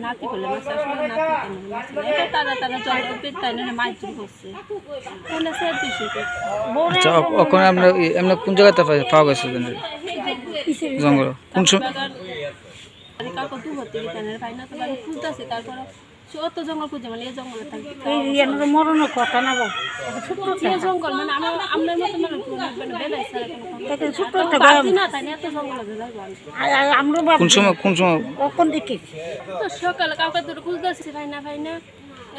নাতি বলে মাসে আসলে নাতি তাই না মাসে না। এটা তারা তারা জল উঠবে, তাই না মাছ ধরে করছে। তাহলে সে দিছে তো। আচ্ছা, অ-, ওখানে আপনার এই এমনি কোন জায়গাতে পা-, পাওয়া গেছে জঙ্গল? কোন সময়? আমি কাউকে দূর হতে দিতে না, ভাই না তো আমি খুঁজতেছি, তারপরে সে অত জঙ্গল খুঁজে মানে এই জঙ্গলে থাকি। এই, এই, আমরা মরণের কথা না বাবা, এটা ছোট্ট যে একটা। জঙ্গল মানে আমার, আপনার মতো মানে কোনো মানে বেলা ছাড়া কোনো কথা এটা নেই। ছোট্ট আর একটা বাদ গ্রাম। দিন না, তাই না এত জঙ্গলে যাইবো আমি। আ-, আ-, আমরা বাবা কোন সময়, কোন সময়? কখন দেখেছি? তো সকালে কাউকে দূরে খুঁজতেছি, ভাই না, ভাই না।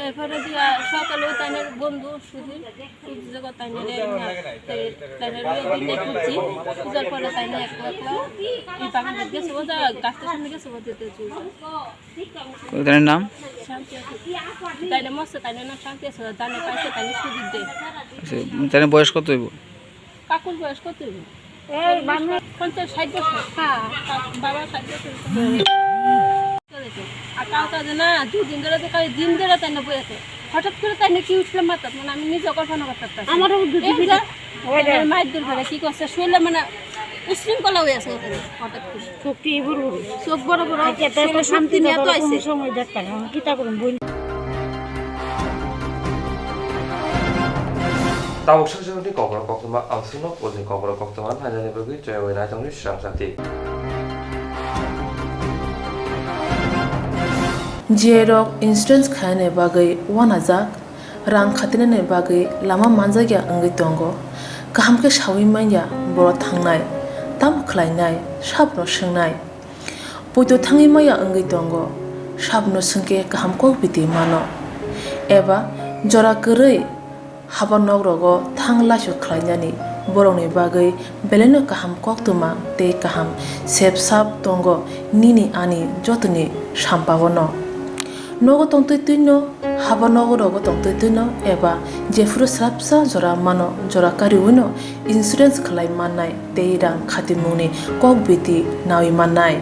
এরপরে দিয়া সকালে তাইনের বন্ধু সুধীর, সুধীর জগৎ তাইনের এই না, তাই-, তাইনের লগে দিনে খুঁজছি, খুঁজার পরে তাইনে একলা একলা এই বাগান গেছে, ও যা গাছটার সামনে গেছে, ও যেতে চুল। তাইনের নাম? শান্তি আছে। তাইনে মস্ত, তাইনের নাম শান্তি আছে, জানে পাইছে, তাইনে সুধীর দে। আচ্ছা, তাইনের বয়স কত হইব? কাকুর বয়স কত হইব? এই বাবা। পঞ্চাশ, ষাট বছর। হ্যাঁ। কা-, বাবা ষাট বছর। আর কালকে যে না, দুদিন ধরে তো কাল দিন ধরে তাই না বই আছে। হঠাৎ করে তাই না কি উঠলে মাথাত, মানে আমি নিজে কল্পনা করতে পারতাম না। আমারও দুদিন এই যে, ধরে। ওই যে। মানে মায়ের দূর করে কি করছে, শুলে মানে উশৃঙ্খলা হয়ে আছে ওখানে, হঠাৎ করে। চোখটি এই বড় বড়। চোখ বড় বড়, আচ্ছা, তাই তো চোখে শান্তি শক্তি নিয়ে তো তো কোনো আইছে। সময় দেখতাম না। আমি কিতা করুন, বই Tabuk sakjagani kokborok koktwma ang chwngno pulni kokborok koktwma nainani bagwi twiwi naitongni swrang jati. Jiyai rok insurance khainani bagwi uanajak, rang khatinani bagwi lama manjakya wngwi tongo. Kaham khe saui manya borok thangnai, tamo khlainai, sabono swngnai. Poito thangwi maya wngwi tongo, sabono swngkhe kaham kok biti mano. Eba jora kwrwi haba nok rogo thang laisok khlainani borokni bagwi belaino kaham koktwma tei kaham sep sap tongo nini ani jotoni sampao no. Nogo tongtwi twino, haba nogo rogo tongtwi twino eba jephuru swrapsa jora mano jora kariwino insurance khlai mannai tei rang khatimungni kok biti nawi mannai.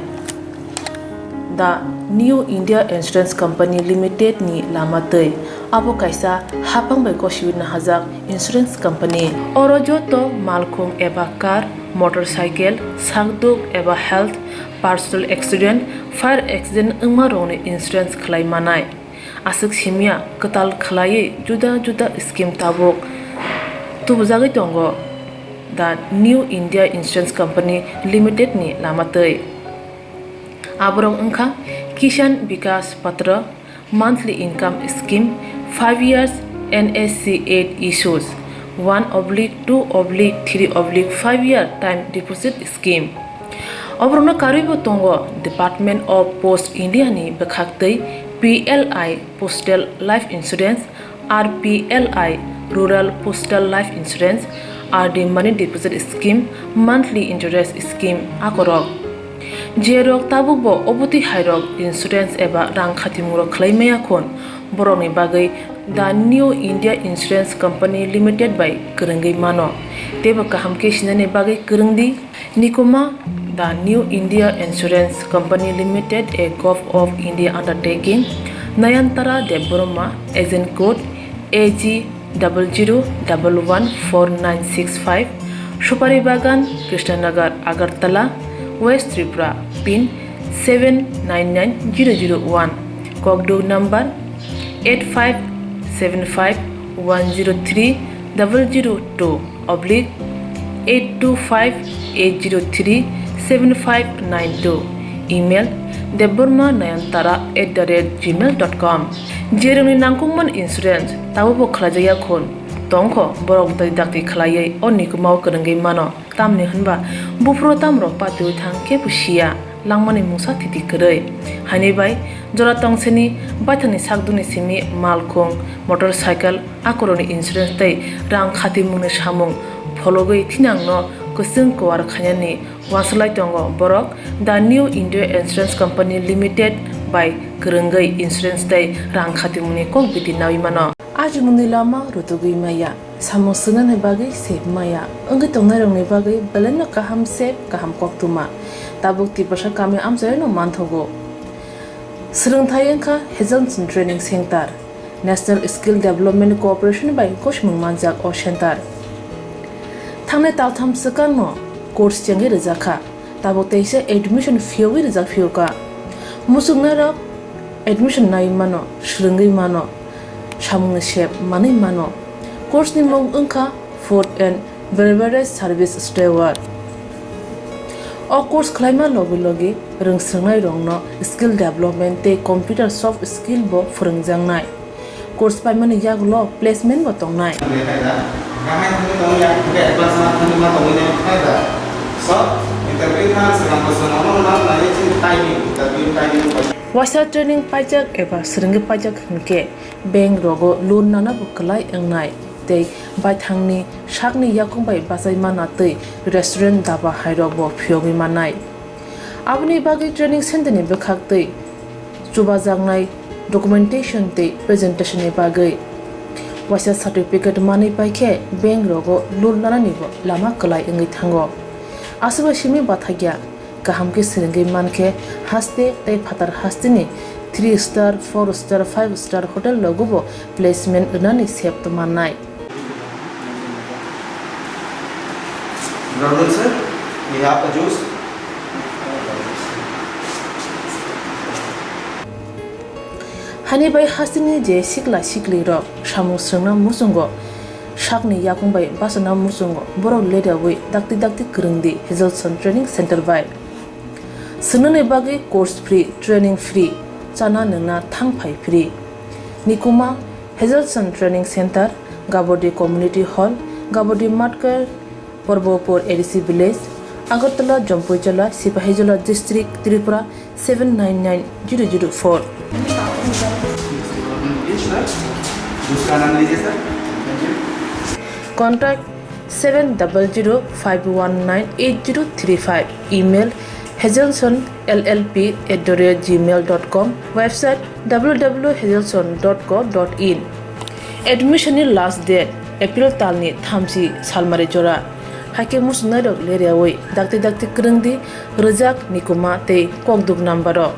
The New India Insurance Company Limited ni lama twi. Abo kaisa hapang bai gosiwi nahajak insurance company. Oro joto malkhung eba car, motorcycle, sakduk eba health, personal accident, fire accident wngma rokni insurance khlai manai. Aswk simya kwtal khlaiwi juda juda scheme tabuk tubujagwi tongo the New India Insurance Company Limited ni lama twi. Aborok wngkha Kisan Vikas Patra, monthly income scheme, five years N S C eight issues, one oblique two oblique three oblique five year time deposit scheme. Oborokno karwibo tongo Department of Post India ni bwkhaktwi P L I Postal Life Insurance, R P L I Rural Postal Life Insurance, R D Money Deposit Scheme, Monthly Interest Scheme akorok. Jerok tabukbo obotwi hairok insurance eba rang khatimungrok khlai maya khun, borokni bagwi The New India Insurance Company Limited bai kwrwngwi mano, teibo kaham khe sinani bagwi kwrwng di. Nikuma, The New India Insurance Company Limited, a Govt of India undertaking, Nayantara Debbarma, agent code A G double zero double one four nine six five, Supari Bagan, Krishnanagar, Agartala, West Tripura, pin seven nine nine zero zero one, kokduk number eight five seven five one zero three double zero two oblique eight two five eight zero three seven five nine two, email debbarma nayantara at the rate gmail dot com. Jerokni nangkukmani insurance tabukbo khlaijakya khun tongkho, borok twi dakti khlaiwi o Nikumao kwrwngwi mano, tamni hwnba buphuru tamrok patiwi thang kebo siya, langmani mungsa thiti kwrwi. Haini bai jora tongseni baithangni sakdukni simi malkhung, motorcycle, akorokni insurance tei rang khatimungni samung phologwi thinangno kwchwng kuar khainani uansuk lai tongo borok The New India Insurance Company Limited bai kwrwngwi insurance tei rang khatimungni kok biti naui mano. Ajimungni lama rutugwi maya, samung swngnani bagwi sep maya, wngwi tongnairokni bagwi belaino kaham sep, kaham koktwma. Tabuk Tiprasa kami amchaino manthogo. Swrwngthai wngkha Hazelson Training Center. National Skill Development Corporation bai gosimung manjak o center. Thangnai taltham swkangno course chengwi rwjakha, tabuk teisa admission phiyogwi rwjak phiyokha. Muchungnairok admission naiwi mano, swrwngwi mano, samungni sep manwi mano. Course ni mung wngkha Food and Beverage Service Steward. O course khlaima logi logi rwngswrwngnairokno skill development tei computer soft skill bo phwrwngjaknai. Course paimani yagulo placement bo tongnai. Waisa training paijak eba swrwngwi paijak hwnkhe bank rogo loan nana bo kwlai wngnai tei baithangni sakni yakung bai bachai mana tei restaurant, daba hairok bo phiyogwi mannai. Aboni bagwi training center ni bwkhaktwi chubajaknai documentation tei presentation ni bagwi waisa certificate manwi paikhe bank rogo loan lanani bo lama kwlai wngwi thango. Aswk bai simi bathakya. Kaham khe swrwngwi mankhe, haste tei phatar hasteni three star, four star, five star hotel rogo bo placement rwnani sep mannai. Brother sir, we have a juice. Hani bai hasteni je sikla siklirok samung swrwngna muchungo, sakni yakung bai bachana muchungo, borok ledaui dakti dakti kwrwng di Hazelson Training Center bai. Swngnani bagwi course free, training free, chana nwngna thang phai free. Nikuma Hazelson Training Center, Gabodi Community Hall, Gabodi Matkar, Porbopur A D C Village, Agartala, Jampuijala, Sipahijola District, Tripura, seven nine nine zero zero four. Contact seven double zero five one nine eight zero three five. Email hazelson L L P at the rate gmail dot com. Website W W W hazelson dot co dot in. Admission ni last date April talni thamchi salmari jora. Haikhe muchungnairok leriaui dakti dakti kwrwng di, rwjak, nikuma tei kokduk number o.